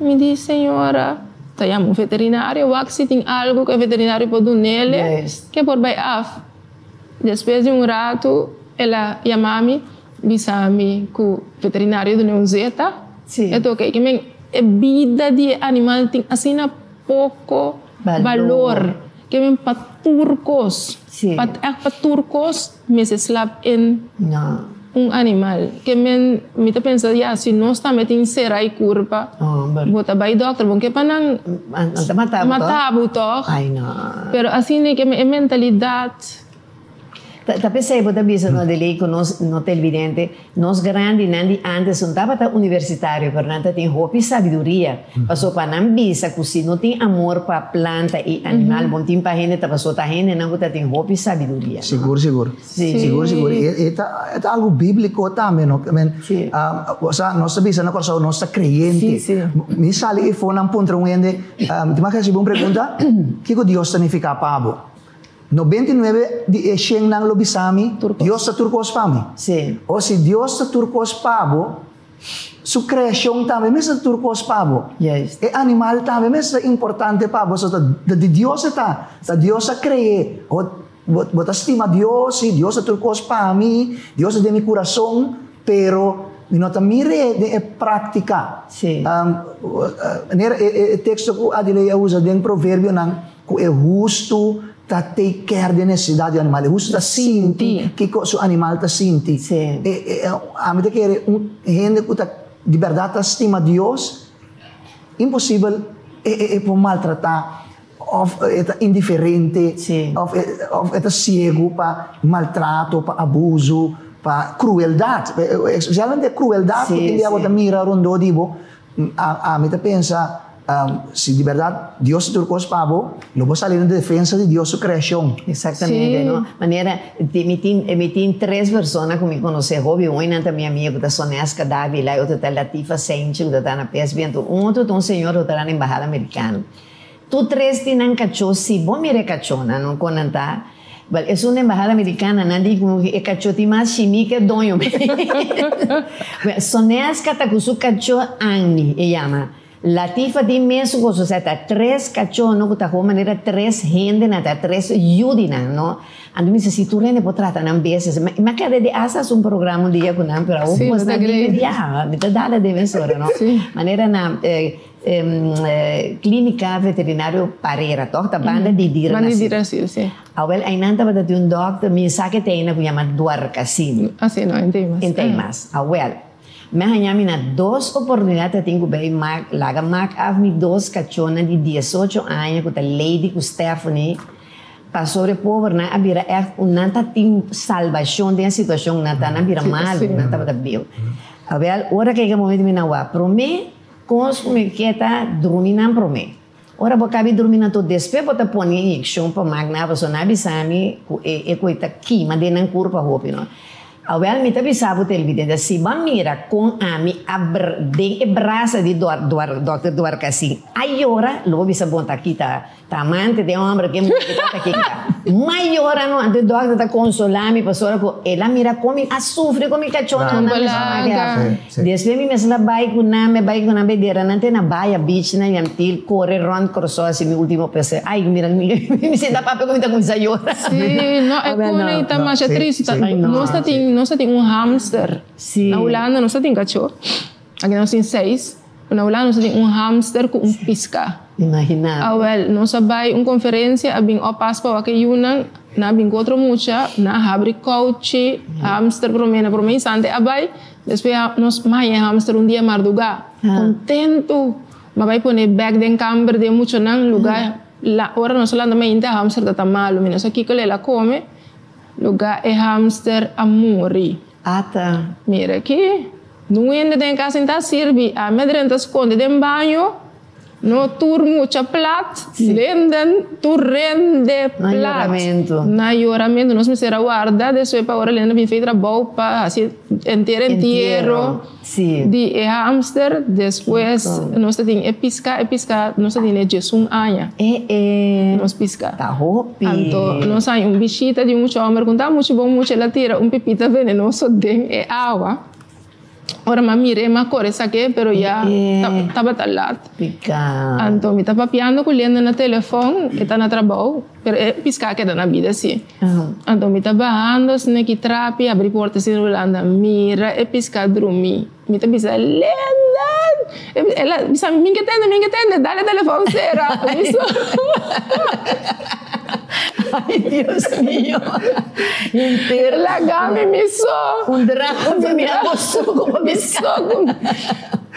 Mi di, Señora, ta yama un veterinario, wak si tin algu ku e veterinario por dunele ke por bai af. Despues di un ratu el a yama mi, bisa mi ku veterinario dune un zeta. E toka i ke men e bida di e animal tin asina poko balor ke men pa tur kos, pa ègt pa tur kos mester slap in. Un animal. Ke men, mi ta pensa, ya, si nos tambe tin sera i kurpa, bo ta bai dokter, bo ke pa nan mata bo tòg. Pero asina ke e mentalidat. Ta p'esei bo ta bisa no Adeley ku nos no televidente, nos grandinan di antes no tabata universitario pero nan ta tin hopi sabiduria. Paso pa nan bisa ku si no tin amor pa planta i animal bo no tin pa hende ta paso ta hendenan ku ta tin hopi sabiduria. Sigur sigur. Sigur sigur e ta e ta algu bíbliko tambe no ke men osea nos ta bisa na Kòrsou nos ta kreyente mi sali efo nan puntra un hende mi ta hasibo un pregunta kiko Dios ta nifiká pa bo 99 di e shennan lo bisa mi Dios ta tur kos pa mi o si Dios ta tur kos pa bo su kreashon tambe mester ta tur kos pa bo e animal tambe mester ta importante pa bo so ta di Dios e ta ta Dios a kre'é. Bo ta stima Dios, sí, Dios ta tur kos pa mi, Dios ta den mi kurason, pero mi no ta mir'é den e práktika. Manera e teksto ku Adiley a usa den Proverbionan, ku e hustu ta take care di e nesesidat di e animal, e hustu ta sinti kiko su animal ta sinti. Ami ta kere un hende ku ta di bèrdat ta stima Dios, imposibel e por maltratá òf e ta indiferente òf e ta siegu pa maltrato, pa abuso, pa krueldat. Espesialmente e krueldat ku tin dia bo ta mira rondó di bo. Ami ta pensa, si di bèrdat Dios ta tur kos pa bo, lo bo sali na defensa di Dios su kreashon. Exactamente, no? Manera, mi tin, mi tin tres persona ku mi konosé hopi, un nan ta mi amiga ku ta Soneska Davila, e otro ta Latifa Senchi ku ta ta na PSB, anto un otro ta un señor ku ta na embahada merikano. Tur tres tin nan kachó, si bo mira e kachónan, no, kon nan ta, Wel, esun na embahada americana nan di cu e cacho tin mas shimi ke doño. Wel, Soneska ta cu su cacho Annie, e yama. Latifa tin mesun cos, osea ta tres cacho no cu ta gewoon manera tres hende nan ta tres yu di nan no. Anto mi bisa si tur hende por trata nan beses. Mi a keda di hasta haci un programa un dia cu nan pero awor Sí, cos ta nan great. ya, mi ta dada den mesora no. Sí. Manera na Clínica Veterinario Parera, toch? Ta banda di Banda di Dierasiel. Dierasiel, sí. Awel, einan tabata tin un dokter, mi sa ke ta eina ku yama Dwarkasim. Ah, sí, no, entei mas. Entei mas. Awel, mi a haña mi na dos oportunidat ta tin ku bay mak, laga mak af mi dos kachónan di diesocho aña ku ta Lady ku Stephanie, pasobra e pobernan a bira ègt un nan ta tin salbashon den e situashon nan ta, nan bira malu, nan tabata bieu. Awel, ora ku e momento mi na wak promé. Kos ku mi ke ta drumi nan promé. Ora bo kabi drumi nan tur despues bo ta pone inyekshon pa mak nan pasobra nan a bisa mi ku e e koi ta kima den nan kurpa hopi no. Awel mi ta bisa bo televidente si bo a mira kon ami a den e brasa di dòkter Duarcasin a yora lo bo bisa bon ta kita Ta amante den homber ke muhe ta ta kika. Ma yora no, anto e dokter ta konsolá mi pasobra ku el a mira kon mi a sufri ku mi kachónan nan mester maka. Despues mi mester a bai ku nan, mi a bai ku nan bedera nan te na Baya Beach na Yantil kore rònt Kòrsou hasi mi último pese. Ai mira mi sinta papia ku mi ta kuminsá yora. Sí, no e kone i ta masha tristu. Nos ta tin nos ta tin un hamster. Na Hulanda nos ta tin kachó. Aki nos tin seis. Na Hulanda nos a tin un hamster ku un piska. Imagina. Awel, nos a bai un konferensia, a bin oppas pa wak e yunan, nan a bin ku otro mucha, nan a habri kouchi, hamster promé, na promé instante a bai, despues nos haña e hamster un dia mardugá, kontentu, m'a bai pone bèk den kamber di e muchanan, lugá, ora nos a lanta mainta e hamster ta ta malu, mi no sa kiko el a kome, lugá e hamster a muri. Ata. Mira aki, nun hende den cas sin ta sirbi, ami a drenta sconde den baño, no tur mucha plat, lenden tur rende Na plat. yoramento. Na yoramento, nos mester a warda despues pa ora lenden a bin fey trabou pa haci enter entiero Sí. di e hamster, despues nos ta tin e pisca, e pisca nos ta tene diesun aña. E e. Nos pisca. Ta hopi. Anto nos haña un bishita di un mucha homber ku ta muchu bon mucha el a tira un pipita venenoso den e awa. Ora mi a mira e mi a kore sak'é pero ya tabata lat. Pica. Anto mi ta papiando ku Lenda na telefon, e ta na trabou, pero e piská a keda na bida si. Anto mi ta bahando asina ki trapi, abri porta asina Rolanda mira e piská drumí. Mi ta bisa, Lenda! El a bisa mi, mi ke tende, mi ke tende, dale telefon sera. Mi so. Ay, Dios mio. Henter. Laga mi mi so. Un drama mi a goso ku bo piská.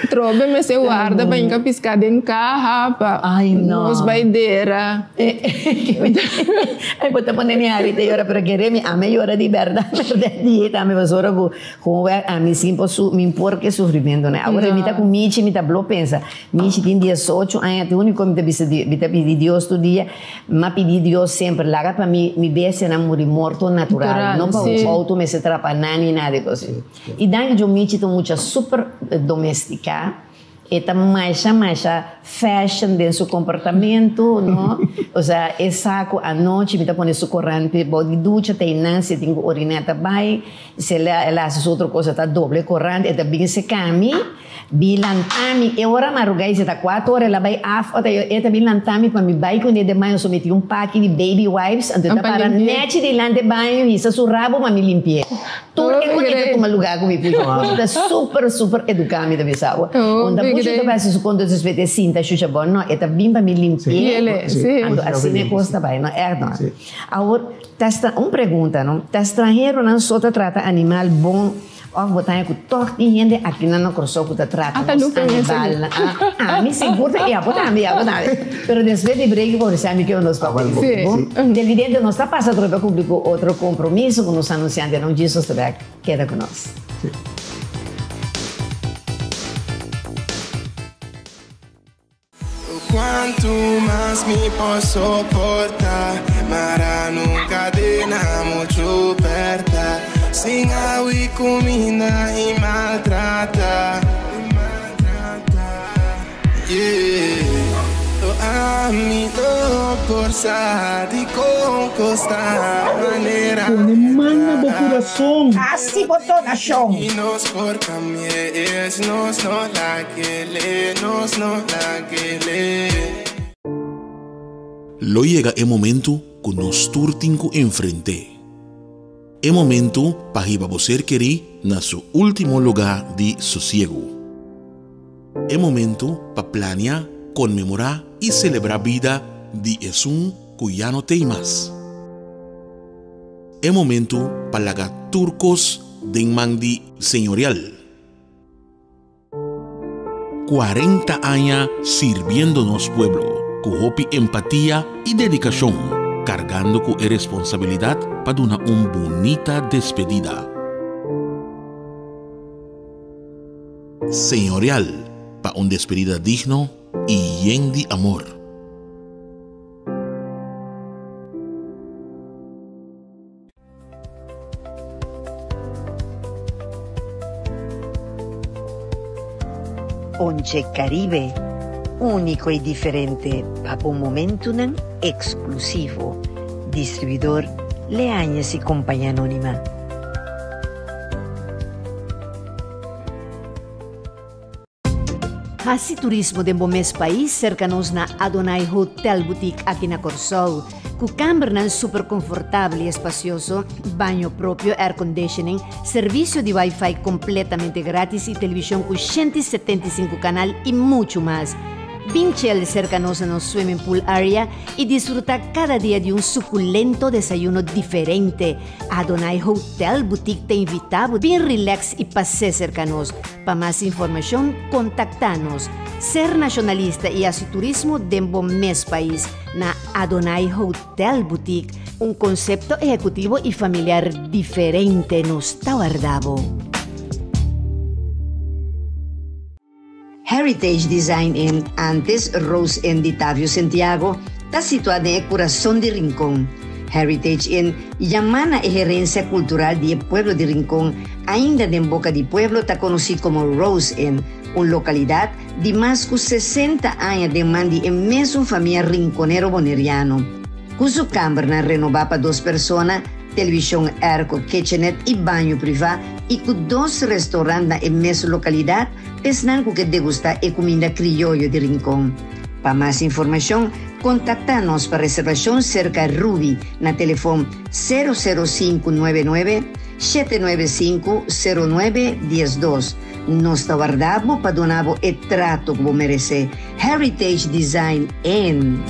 Trobe mester warda pa hinka piská den kaha pa Ay, no. nos bai dera. Ay, bo ta pone mi hari ta yora, pero kere mi ame yora di bèrdat, bèrdat di e tambe pasobra ku Con wèl ami sin por su mi por ke sufrimiento nan. Awor mi ta ku Michi mi ta blo pensa. Michi tin diesocho aña te unico mi ta bisa mi ta pidi Dios tur dia m'a pidi Dios semper laga pa mi mi bestianan muri morto natural no pa un auto mester trapa nan ni nada di cos. Y danki Dios Michi ta un mucha super domestica. E ta masha masha fashion den su comportamento, no? Osea, e sa cu anochi mi ta pone su corante bou di ducha, ta einan si e tin cu orina ta bay, si el a el a haci su otro cosa ta dobla e corante, e ta bin seca mi, bin lanta mi, e ora maruga y si ta cuatro ora el a bay af ota e ta bin lanta mi pa mi bay cune den baño, so mi tin un paki di baby wipes, anto e ta para nechi dilanti e baño, hisa su rabo pa mi limpi'e. Tur e konekta tuma lugá ku mi pushi. Pushi ta super super eduká mi ta bisa bo. Un ta Mucho ta bai su konto despues e sinta shusha bon no e ta bin pa mi limpi'é. Anto asina e kos ta bai no ègt no. Awor ta un pregunta no ta stranheronan so ta trata animal bon òf bo ta haña ku tòg tin hende akinan na Kòrsou ku ta trata nos animalnan ami sigur ta i abo tambe i abo tambe pero despues di break bo bisa mi ke nos papia bon televidente nos ta pasa atrobe pa kumpli ku otro kompromiso ku nos anunsiantenan Jesus ta bèk keda ku nos. Cuanto mas mi por soporta Mara nun cadena mucho perta Sin agua y cuminda y maltrata Yeah Ami no por sa di con costa manera Pone man na bo kurason. Hasi bo donashon. Y nos por cambia es nos no la kele nos no la kele. Lo yega e momento ku nos tur tin ku enfrent'é. E momento pa hiba bo ser kerí na su último lugá di sosiegu. E momento pa plania, konmemorá i selebrá bida di esun ku ya no t'ei mas. E momento pa laga tur kos den man di Señorial. 40 aña sirbiendo nos pueblo ku hopi empatia i dedikashon, kargando ku e responsabilidat pa duna un bunita despedida. Señorial pa un despedida digno i yen di amor. Ponche Caribe, úniko i diferente pa bo momentunan eksklusivo. Distribuidor Leañez y Compañía Anónima. Hasi turismo den bo mes pais serka nos na Adonai Hotel Boutique aki na Kòrsou. Ku kambernan super konfortabel i espasioso, baño propio, airconditioning, servisio di wifi kompletamente gratis i televishon ku 175 kanal i muchu mas. Bin chel serka nos na nos swimming pool area i disfruta kada dia di un sukulento desayuno diferente. Adonai Hotel Boutique ta invita bo bin relax i pas'é serka nos. Pa mas informashon kontaktá nos. Ser nashonalista i hasi turismo den bo mes pais na Adonai Hotel Boutique, un konsepto ehekutivo i familiar diferente nos ta warda bo. Heritage Design Inn, antes Rose Inn di Tavio Sentiago, ta situá den e kurason di Rincon. Heritage Inn yamá na e herensia kultural di e pueblo di Rincon, ainda den boka di pueblo ta konosí komo Rose Inn, un lokalidat di mas ku 60 aña den man di e mesun famia rinconero boneriano. Ku su kambernan renobá pa dos persona, televishon airco, kitchenet i baño privá i ku dos restaurant na e mesun lokalidat, Esnan ku ke degustá e kuminda krioyo di Rincon. Pa mas informashon, kontaktá nos pa reservashon serka Ruby na telefon sero sero sinku nuebe nuebe, shete nuebe sinku, sero nuebe, dies dos. Nos ta warda bo pa duna bo e trato ku bo meresé. Heritage Design Inn.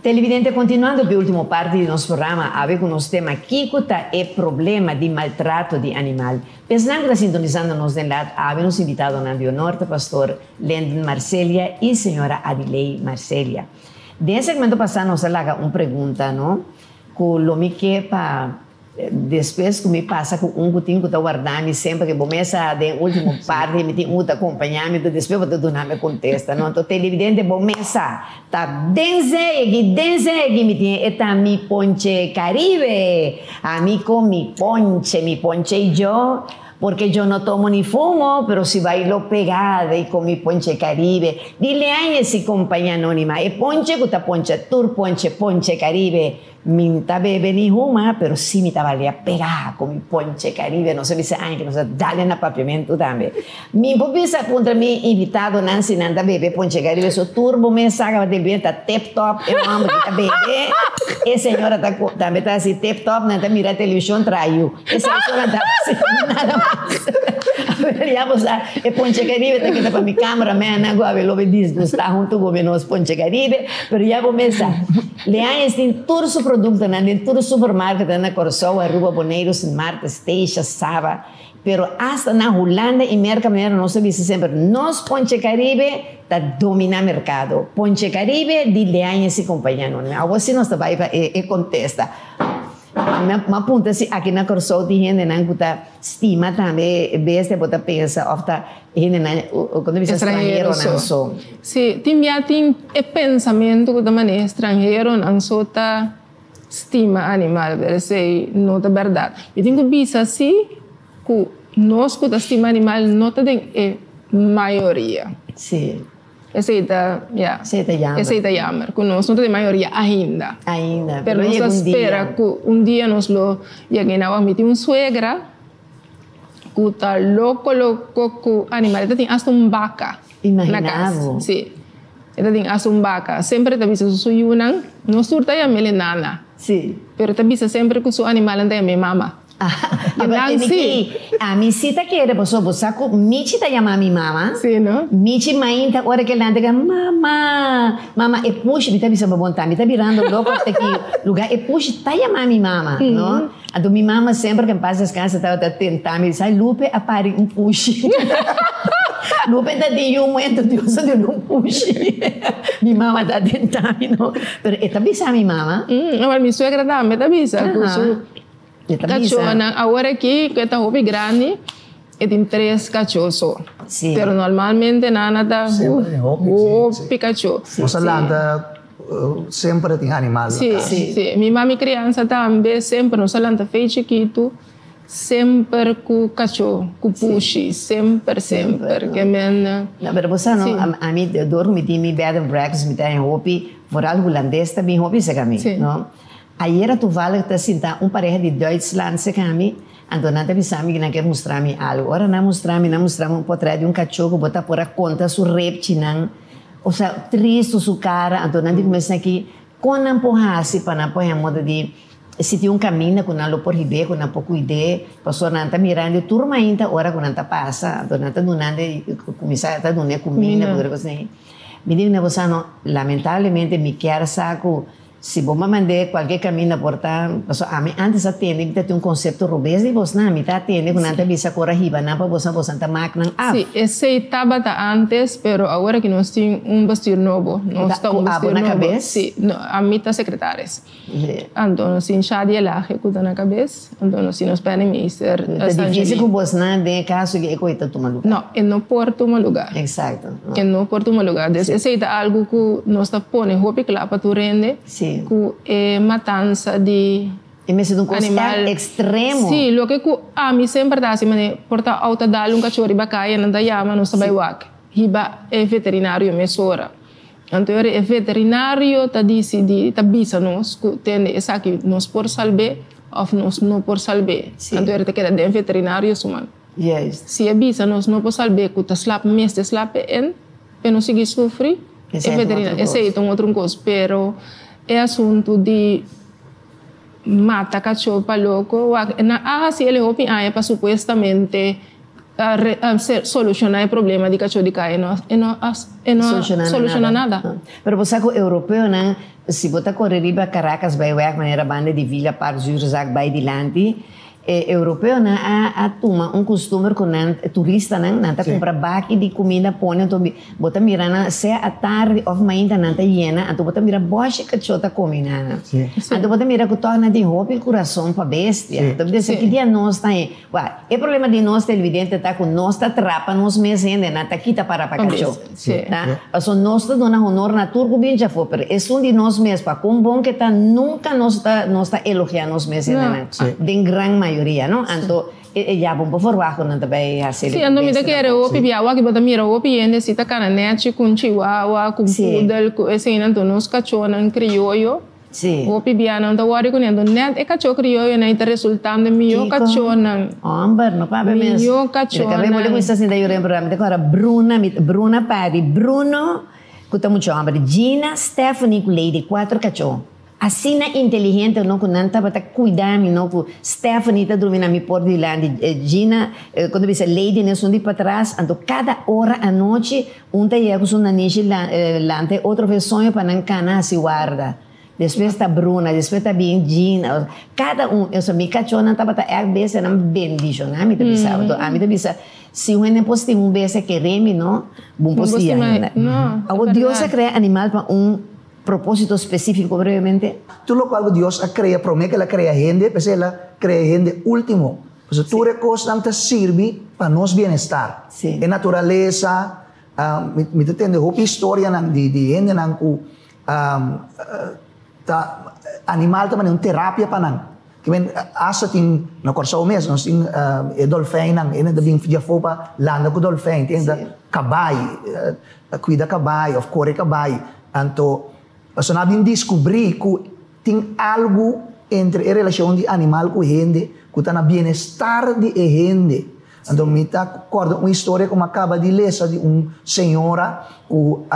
Televidente, continuando e ultimo parti di nos programa, awe cu nos tema Kico ta e problema di maltrato di animal. Pa esnan cu ta sintonisando nos den laat, awe nos invitadonan di honor ta Pastor Lendon Marcelia y Señora Adiley Marcelia. Den e segmento pasa nos a laga un pregunta, no? Cu lo mi ke pa Despues ku mi pasa ku un ku tin ku ta warda mi semper ke bo mesa den ultimo parti mi tin un ku ta kompaña mi enton despues bo ta duna mi kontesta no enton televidente bo mesa ta den zee aki den zee aki mi tin e ta mi ponche caribe ami con mi ponche mi ponche y yo porque yo no tomo ni fumo pero si bailo pegada y con mi ponche caribe dile aña si compañia anonima e ponche ku ta poncha tur ponche ponche caribe. Mi n ta bebe ni huma, pero si mi ta balia pegá ku mi ponche Caribe. Nos a bisa aña ku nos a dale na papiamentu tambe. Mi por bisa puntra mi invitadonan si nan ta bebe ponche Caribe. So tur bo mes sa kaba del bien ta tip top e homber ki ta bebe. E señora ta tambe ta hasi tip top, nan ta mira televishon traha yu. Esei so nan ta hasi, nada mas. Awor ya bo sa e ponche Caribe ta keda pa mi cameramannan ku awe lo be disgustá huntu ku mi nos ponche Caribe, pero ya bo mes sa. Leañez tin tur su produktonan den tur supermarketnan na Kòrsou, Aruba, Boneiru, Sint Maarten, Statia, Saba, pero asta na Hulanda i Merka manera nos ta bisa semper nos Ponche Caribe ta dominá merkado. Ponche Caribe di Leañez i kompania no. Awor si nos ta bai pa e kontesta. Mi a puntra si aki na Kòrsou tin hendenan ku ta stima tambe e bestia bo ta pensa òf ta hendenan ku ta bisa stranheronan so. Si, tin bia tin e pensamentu ku ta manera stranheronan so ta stima animal, pero esei no ta bèrdat. Mi tin ku bisa si ku nos ku ta stima animal no ta den e mayoria. Si. Esei ta, ya. Esei ta jammer. Esei ta jammer, ku nos no ta den mayoria ainda. Ainda, pero nos ta spera ku un dia nos lo yega ei. Mi tin un suegra ku ta loko loko ku animal. E ta tin asta un baka na kas. Imagina bo. Si, e ta tin asta un baka. Semper e ta bisa su yunan, nos tur ta yam'el e nana. Si. Pero e ta bisa semper ku su animalnan ta yam'é mama. Aba tene ki ami si ta kere pasobra bo sa ku Michi ta yama mi mama. Si no. Michi mainta ora ke lanta ke mama mama e pushi mi ta bisa bo bon ta mi ta birando loko hasta ki luga e pushi ta yama mi mama no anto mi mama semper ke en pas descanse tabata tenta mi sa Lupe a pari un pushi Lupe ta tin yu muerto Dios a duna un pushi mi mama ta tenta mi no pero e ta bisa mi mama. Awor mi suegra tambe ta bisa ku su. E ta bisa. Cachonan awor aki cu e ta hopi grandi e tin tres cacho so. Sí. Pero normalmente nana ta Semper tin hopi, sí, hopi cacho. Nos a lanta semper tin animal na Sí, cas. sí. Mi mami crianza tambe semper nos a lanta fey chikitu semper cu cacho, cu pushi, semper, semper. Ke men. No, pero bo sa no, ami door cu mi tin mi bed and breakfast mi ta haña hopi, vooral Hulandes ta bin hopi cerca mi, no. Ayera toevallig ta sinta un pareha di Duitsland cerca mi, anto nan ta bisa mi cu nan kier mustra mi algo. Ora nan mustra mi, nan mustra mi un potret di un cacho cu bo ta por a conta su repchinan, osea tristo su cara, anto nan di cuminsa aki con nan por haci pa nan por haña modo di si tin un caminda cu nan lo por hib'é, cu nan por cuid'é, pasobra nan ta mirando tur mainta ora cu nan ta pasa, anto nan ta dunando cuminsa ta dun'é cuminda cu tur e cosnan ei. Mi di bo sa no, lamentablemente mi kier sa cu Si bo m'a mand'é kualke kaminda por ta, pasobra ami antes a tende mi ta tin un konsepto robes di bosnan, mi ta tende ku nan ta bisa ku ora hiba nan pa bosnan, bosnan ta mak nan af. Sí, esei tabata antes, pero awor aki nos tin un bestuur nobo, nos ta un Ku abo bestuur na nobo. kabes? Sí, no, ami ta secretaris. Anto nos tin Shadi Elhage ku ta na kabes, anto nos tin nos penningmeester Ta difísil ku bosnan den e kaso ke e koe ta tuma lugá. No, e no por tuma lugá. Eksakto. E no por tuma lugá. Dus esei ta algu ku nos ta pone hopi kla pa tur hende ku e matansa di E mester ta un kos animal. ekstremo. Sí, loke ku ami semper ta hasi manera por ta outa dal un kachó riba kaya nan ta yama nos ta bai wak hiba e veterinario mesora. Anto ora e veterinario ta disidí ta bisa nos ku tende esaki nos por salb'é òf nos no por salb'é. Anto ora ta keda den veterinario su man. Juist. Si e bisa nos no por salb'é ku ta slap mester slap e en p'e no sigui sufri, e Esei ta un otro veterinario kos. esei ta un otro kos. Pero e asuntu di mata kachó pa loko wak nan a hasi el e hopi aña pa supuestamente. A solushoná e problema di kachó di kaya no e no a e no a solushoná nada. Pero bo sa ku europeonan si bo ta kore riba Caracas bai wèg manera banda di Villa Park Zuurzak bai dilanti e europeonan a a tuma un kustumber ku nan turistanan nan ta kumpra baki di kuminda pone anto bo ta mira nan sea atardi òf mainta nan ta yena anto bo ta mira bòshi kachó ta kome nan anto bo ta mira ku tòg nan tin hopi kurason pa bestia anto bo ta bisa ki dia nos ta e Wak, e problema di nos televidente ta ku nos ta trapa nos mes hende, nan ta kita para pa kachó. Ta? Pasobra nos ta duna honor na tur ku bin djafó, pero esun di nos mes, pa kon bon ke ta, nunka nos ta nos ta elogiá nos mes hendenan, den gran mayoria, no? Anto, e ya bon por forwagt ku nan ta bai hasi Sí, anto mi ta kere hopi bia wak, bo ta mira hopi hende si ta kana nèchi ku un chihuahua, ku un pudel, ku eseinan, anto nos kachónan krioyo. Sí. Hopi bia nan ta wòrdu ku nèt nèt e kachó krioyonan i ta resultando e mihó kachónan. Hòmber, no papia mes. Mihó kachónan. Mi ta kab'é ku mi sta sinta yora den programa. Mi ta kòrda Bruna, mi Bruna padi Bruno ku ta mucha hòmber, Gina, Stephanie ku Lady, kuater kachó. Asina inteligente no ku nan tabata kuida mi no ku Stephanie ta drumi na mi por dilanti, Gina, kon ta bisa Lady na esun di patras, anto kada ora anochi Un ta yega ku su nanishi lanta e otro fe soño pa nan kana hasi warda. Despues ta Bruna, despues ta bin Gina. Kada un, osea mi kachónan tabata ègt bestianan bendishoná mi ta bisa. Anto ami ta bisa, si un hende por stima un bestia keré mi no, bo por stima ainda. Awor Dios a krea animal pa un propósito spesífiko brevemente? Tur lokual ku Dios a krea promé ku el a krea hende, p'esei el a krea hende último. Pasobra tur e kosnan ta sirbi pa nos bienestar. E naturalesa, mi ta tende hopi historianan di hendenan ku ta animal ta manera un terapia pa nan. Asta tin na Kòrsou mes nos tin e dolfijnnan, hende ta bin di afó pa landa ku dolfijn, tin hende ta kabai, kuida kabai òf kore kabai. Anto pasobra nan a bin diskubrí ku Tin algu entre e relashon di animal ku hende ku ta na bienestar di e hende. Anto mi ta kòrda un historia ku mi a kaba di lesa di un señora ku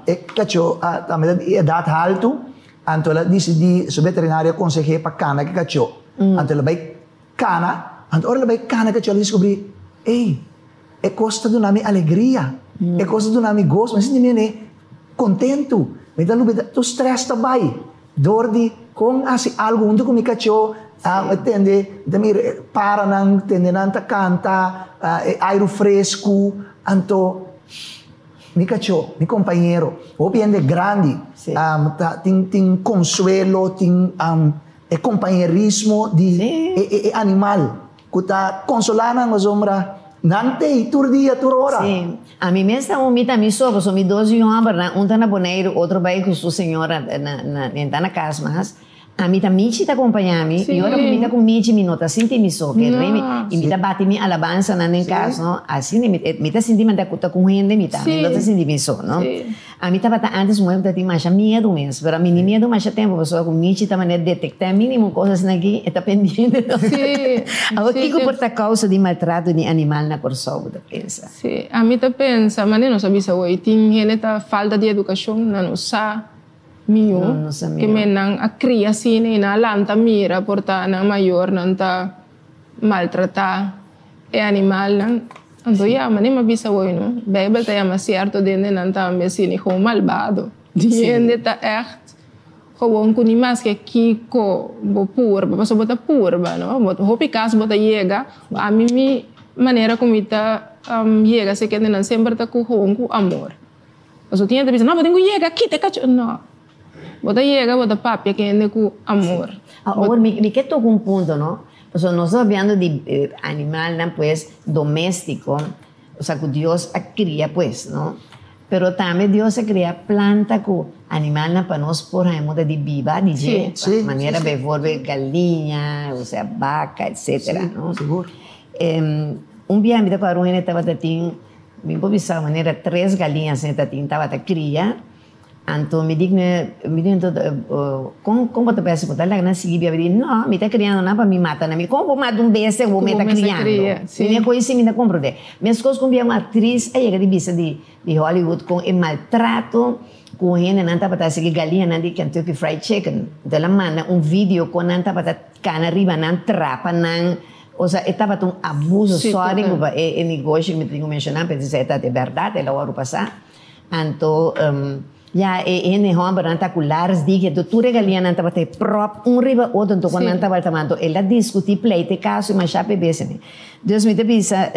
e kachó tambe ta di edat haltu, anto el a disidí, su veterinario a konseh'é pa kana ku e kachó. Anto el a bai kana, anto ora el a bai kana ku e kachó el a diskubrí, ey, e kos ta duna mi alegria, e kos ta duna mi goso, mi a sinti mi ene Kontentu, mi ta lubida tur strès ta bai dor di kon hasi algu huntu ku mi kachó, mi tende, mi ta mira e paranan, tende nan ta kanta, e airu fresku, anto mi kachó, mi kompañero, hopi hende grandi ta tin tin konsuelo, tin e kompañerismo di e animal. Ku ta konsolá nan pasobra nan t'ei tur dia, tur ora. Sí. Ami mes ta un mi ta mi so, pasobra mi dos yu hòmbernan, un ta na Boneiru, otro bai ku su señora na na nan ta na kas mas. Ami ta Michi ta kompañá mi, i ora ku mi ta ku Michi mi no ta sinti mi so, ke rei mi, i mi ta bati mi alabansanan den kas, no. Asina mi mi ta sinti mi ta ku ta ku hende mi ta, mi no ta sinti mi so, no. Ami tabata antes muhé ku ta tin masha miedu mes, pero ami ni miedu masha tempu pasobra ku Michi ta manera detektá mínimo kos asina aki, e ta pendiente. Sí, Awor sí, kiko sí. por ta kousa di maltrato di animal na Kòrsou bo ta pensa? Sí, ami ta pensa, manera nos a bisa hoy, tin hende ta falta di edukashon, nan no sa mihó, No, no sa ke mihó. men nan a kria asina i nan a lanta mira por ta nan mayornan ta maltratá e animalnan. Anto ya, manera mi a bisa hoy no, Bijbel ta yama cierto dendenan tambe asina gewoon malbado. Di hende ta echt gewoon cu ni maske kico bo purba, pasobra bo ta purba no, bo hopi cas bo ta yega, ami mi manera cu mi ta yega si kendenan semper ta cu gewoon cu amor. Pasobra tin hende ta bisa no bo tin cu yega kita e cacho, no, bo ta yega bo ta papia kende cu amor. Awor mi ke toca un punto no, Pasobra nos ta papiando di animalnan pues doméstiko, osea ku Dios a kria pues, no? Pero tambe Dios a kria planta ku animalnan pa nos por haña moda di biba di dje, manera bijvoorbeeld galiña, osea baka, etcetera, no? Un bia mi ta kòrda un hende tabata tin, mi por bisa manera tres galiña asina ta tin, tabata kria. Anto mi di kune, mi di anto, kon kon bo ta pensa bo ta laga nan sigui bia? Mi di, no, mi ta kriando nan pa mi mata nan. Mi di, kon bo mata un bestia ku bo meta kriando? Mi di, koe si mi ta komprondé. Meskos ku un bia un aktris a yega di bisa di di Hollywood kon e maltrato ku hendenan tabata hasi ku e galiñanan di Kentucky Fried Chicken. Anto el a manda un video kon nan tabata kana riba nan, trapa nan. Osea, e tabata un abuso, sorry ku pa e negoshi ku mi tin ku menshoná, pero esei ta di bèrdat, el a wòrdu pasá. Anto, ya, e hende hòmbernan ta ku lars diki, anto tur e galiñanan tabata e pròp un riba otro, anto ku nan tabata tama, anto el a diskutí pleita e kaso i mashá p'e bes. Dus mi ta bisa,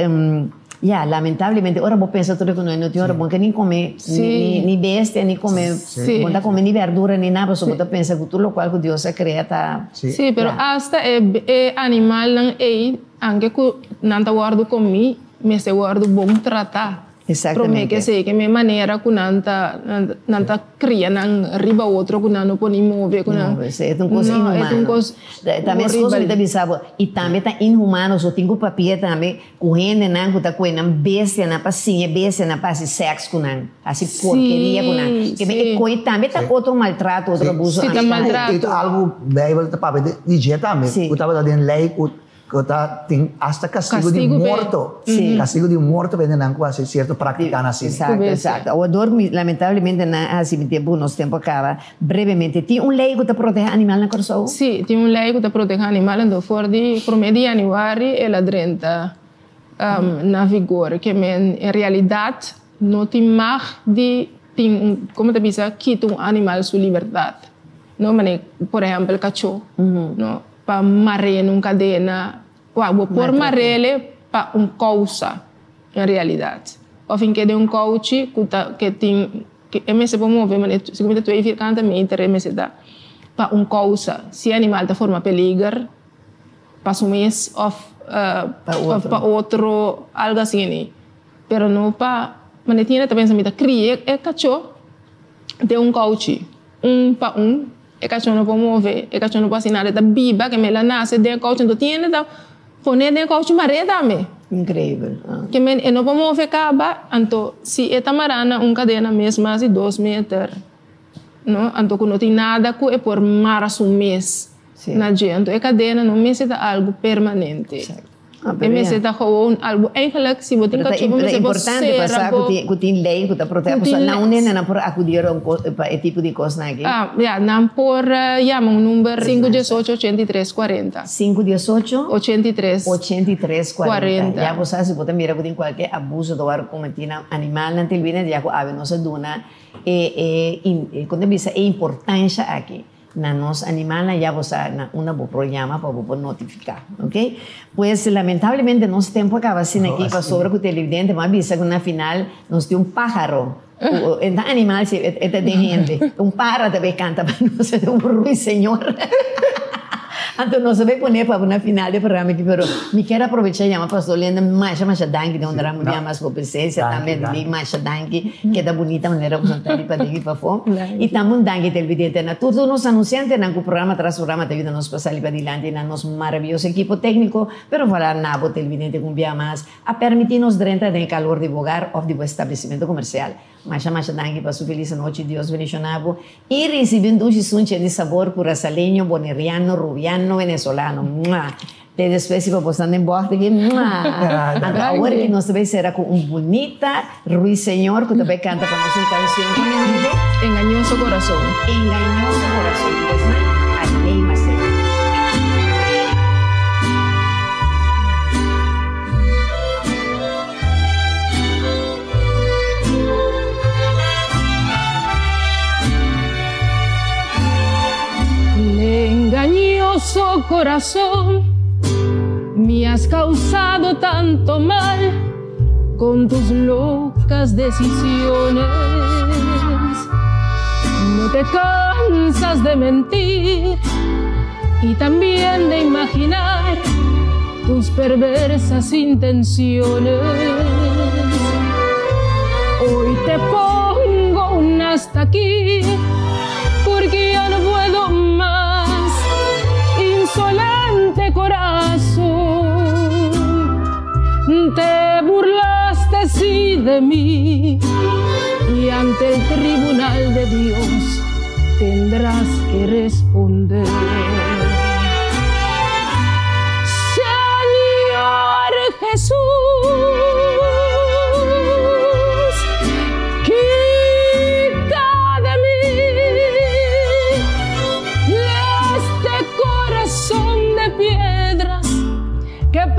ya, lamentablemente ora bo pensa tur e ku no tin ora bo no ke ni kome ni bestia, ni kome, bo no ta kome ni berdura ni nada, pasobra bo ta pensa ku tur lokual ku Dios a krea ta. Sí, pero asta e animalnan ei, anke ku nan ta wòrdu komí, mester wòrdu bon tratá. Promé ke esei, ke me manera ku nan ta nan ta kria nan riba otro ku nan no por ni move, ku nan. No, e ta un kos inhumano. No, e ta un kos Tambe es kos mi ta bisa bo, i tambe ta inhumano, so tin ku papia tambe ku hendenan ku ta kohe nan bestianan pa siña bestianan pa hasi sèks ku nan, hasi porkeria ku nan. Ke me e kohe tambe ta otro maltrato, otro abuso animal. Sí, ta maltrato. I ta algu Beibel ta papia di dje tambe, ku tabata den lei ku Ku ta tin asta kastigu di morto. Kastigu di morto pa hendenan ku hasi sierto práktikanan asina. Eksakto, eksakto. Awor dor mi lamentablemente nan a hasi mi tempu, nos tempu a kaba. Brevemente, tin un lei ku ta protehá animal na Kòrsou? Sí, tin un lei ku ta protehá animal, anto for di promé di yanüari el a drenta na vigor. Ke men en realidat no tin mag di tin un, komo ta bisa, kita un animal su libertat. No, manera por ehèmpel kachó, no. Pa mar'é na un kadena, wak, bo por mar'é pa un kousa en realidat. Òf in keda un kouchi ku ta ke tin ke e mester por move manera segun mi ta twee vierkante meter e mester ta pa un kousa. Si e animal ta forma peliger pa su mes òf òf pa otro algu asina. Pero no pa manera tin hende ta pensa mi ta kria e kachó den un kouchi un pa un. E kachó no por move, e kachó no por hasi nada, e ta biba, ke mel a nase den e kouchi, anto tin hende ta pone den e kouchi mar'é tambe. Increibel. Ke men e no por move kaba, anto si e ta mará na un kadena mes mas di dos meter, no, anto ku no tin nada ku e por mara su mes na dje, anto e kadena no mester ta algu permanente. E mester ta gewoon algu eigenlijk si bo tin kachó bo mester por sera bo. Ta importante pa sa ku tin lei ku ta proteha pasobra nan un hende nan por akudi ora pa e tipo di kosnan aki. Ya, nan por yama un number sinku diesocho ochenta i tres kuarenta. Sinku diesocho. Ochenta i tres. Ochenta i tres kuarenta. Ya bo sa si bo ta mira ku tin kualke abuso ta wòrdu kometí na animalnan te bini ya ku awe nos a duna e e kon ta bisa e importansha aki. Na nos animalnan ya bo sa na unda bo por yama pa bo por notifica, ok. Pues lamentablemente nos tempo a caba asina aki pasobra cu televidente bo a bisa cu na final nos tin un paharo cu e ta animal si e ta den hende un para ta bay canta pa nos e ta un ruiseñor anto nos a bay pone pa bo na final di e programa aki pero mi kier aprovecha yama pastor Lenda masha masha danki den un drama bia mas bo presencia tambe masha danki. Keda bunita manera ku nan ta di paden i pafó. I tambe un danki televidente na tur tur nos anunsiantenan ku programa tras programa ta yuda nos pa sali padilanti na nos maravioso ekipo tékniko, pero foral na bo televidente ku un bia mas a permití nos drenta den e kalor di bo hogar òf di bo establesimentu komersial. Masha masha danki pa su felis anochi, Dios bendishoná bo i risibí un dushi sunchi di sabor kurasaleño, boneriano, rubiano, venezolano. Mua! Te despues si pa bo stan den bògt aki, mua! Anto awor aki nos ta bai sera ku un bunita ruiseñor ku ta bai kanta pa nos un kansion ku nombre. Engañoso Corazón. Engañoso Corazón. Pues nan, Aley Macedo. Engañoso corazón, me has causado tanto mal con tus locas decisiones. No te cansas de mentir y también de imaginar tus perversas intenciones. Hoy te pongo un hasta aquí porque ya no puedo más, insolente corazón. Te burlaste sí de mí y ante el tribunal de Dios tendrás que responder. Señor Jesús, quita de mí este corazón de piedras que.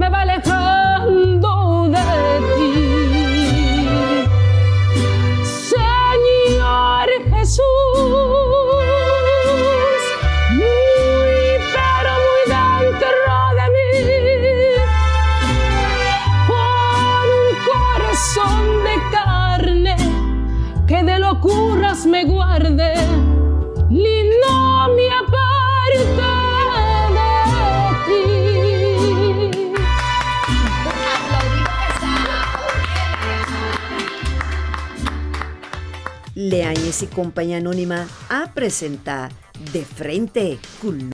Me va alejando de ti. Señor Jesús, muy pero muy dentro de mí, pon un corazón de carne que de locuras me guarde y no me aparte de ti. Leáñez y Compañía Anónima a presenta De Frente con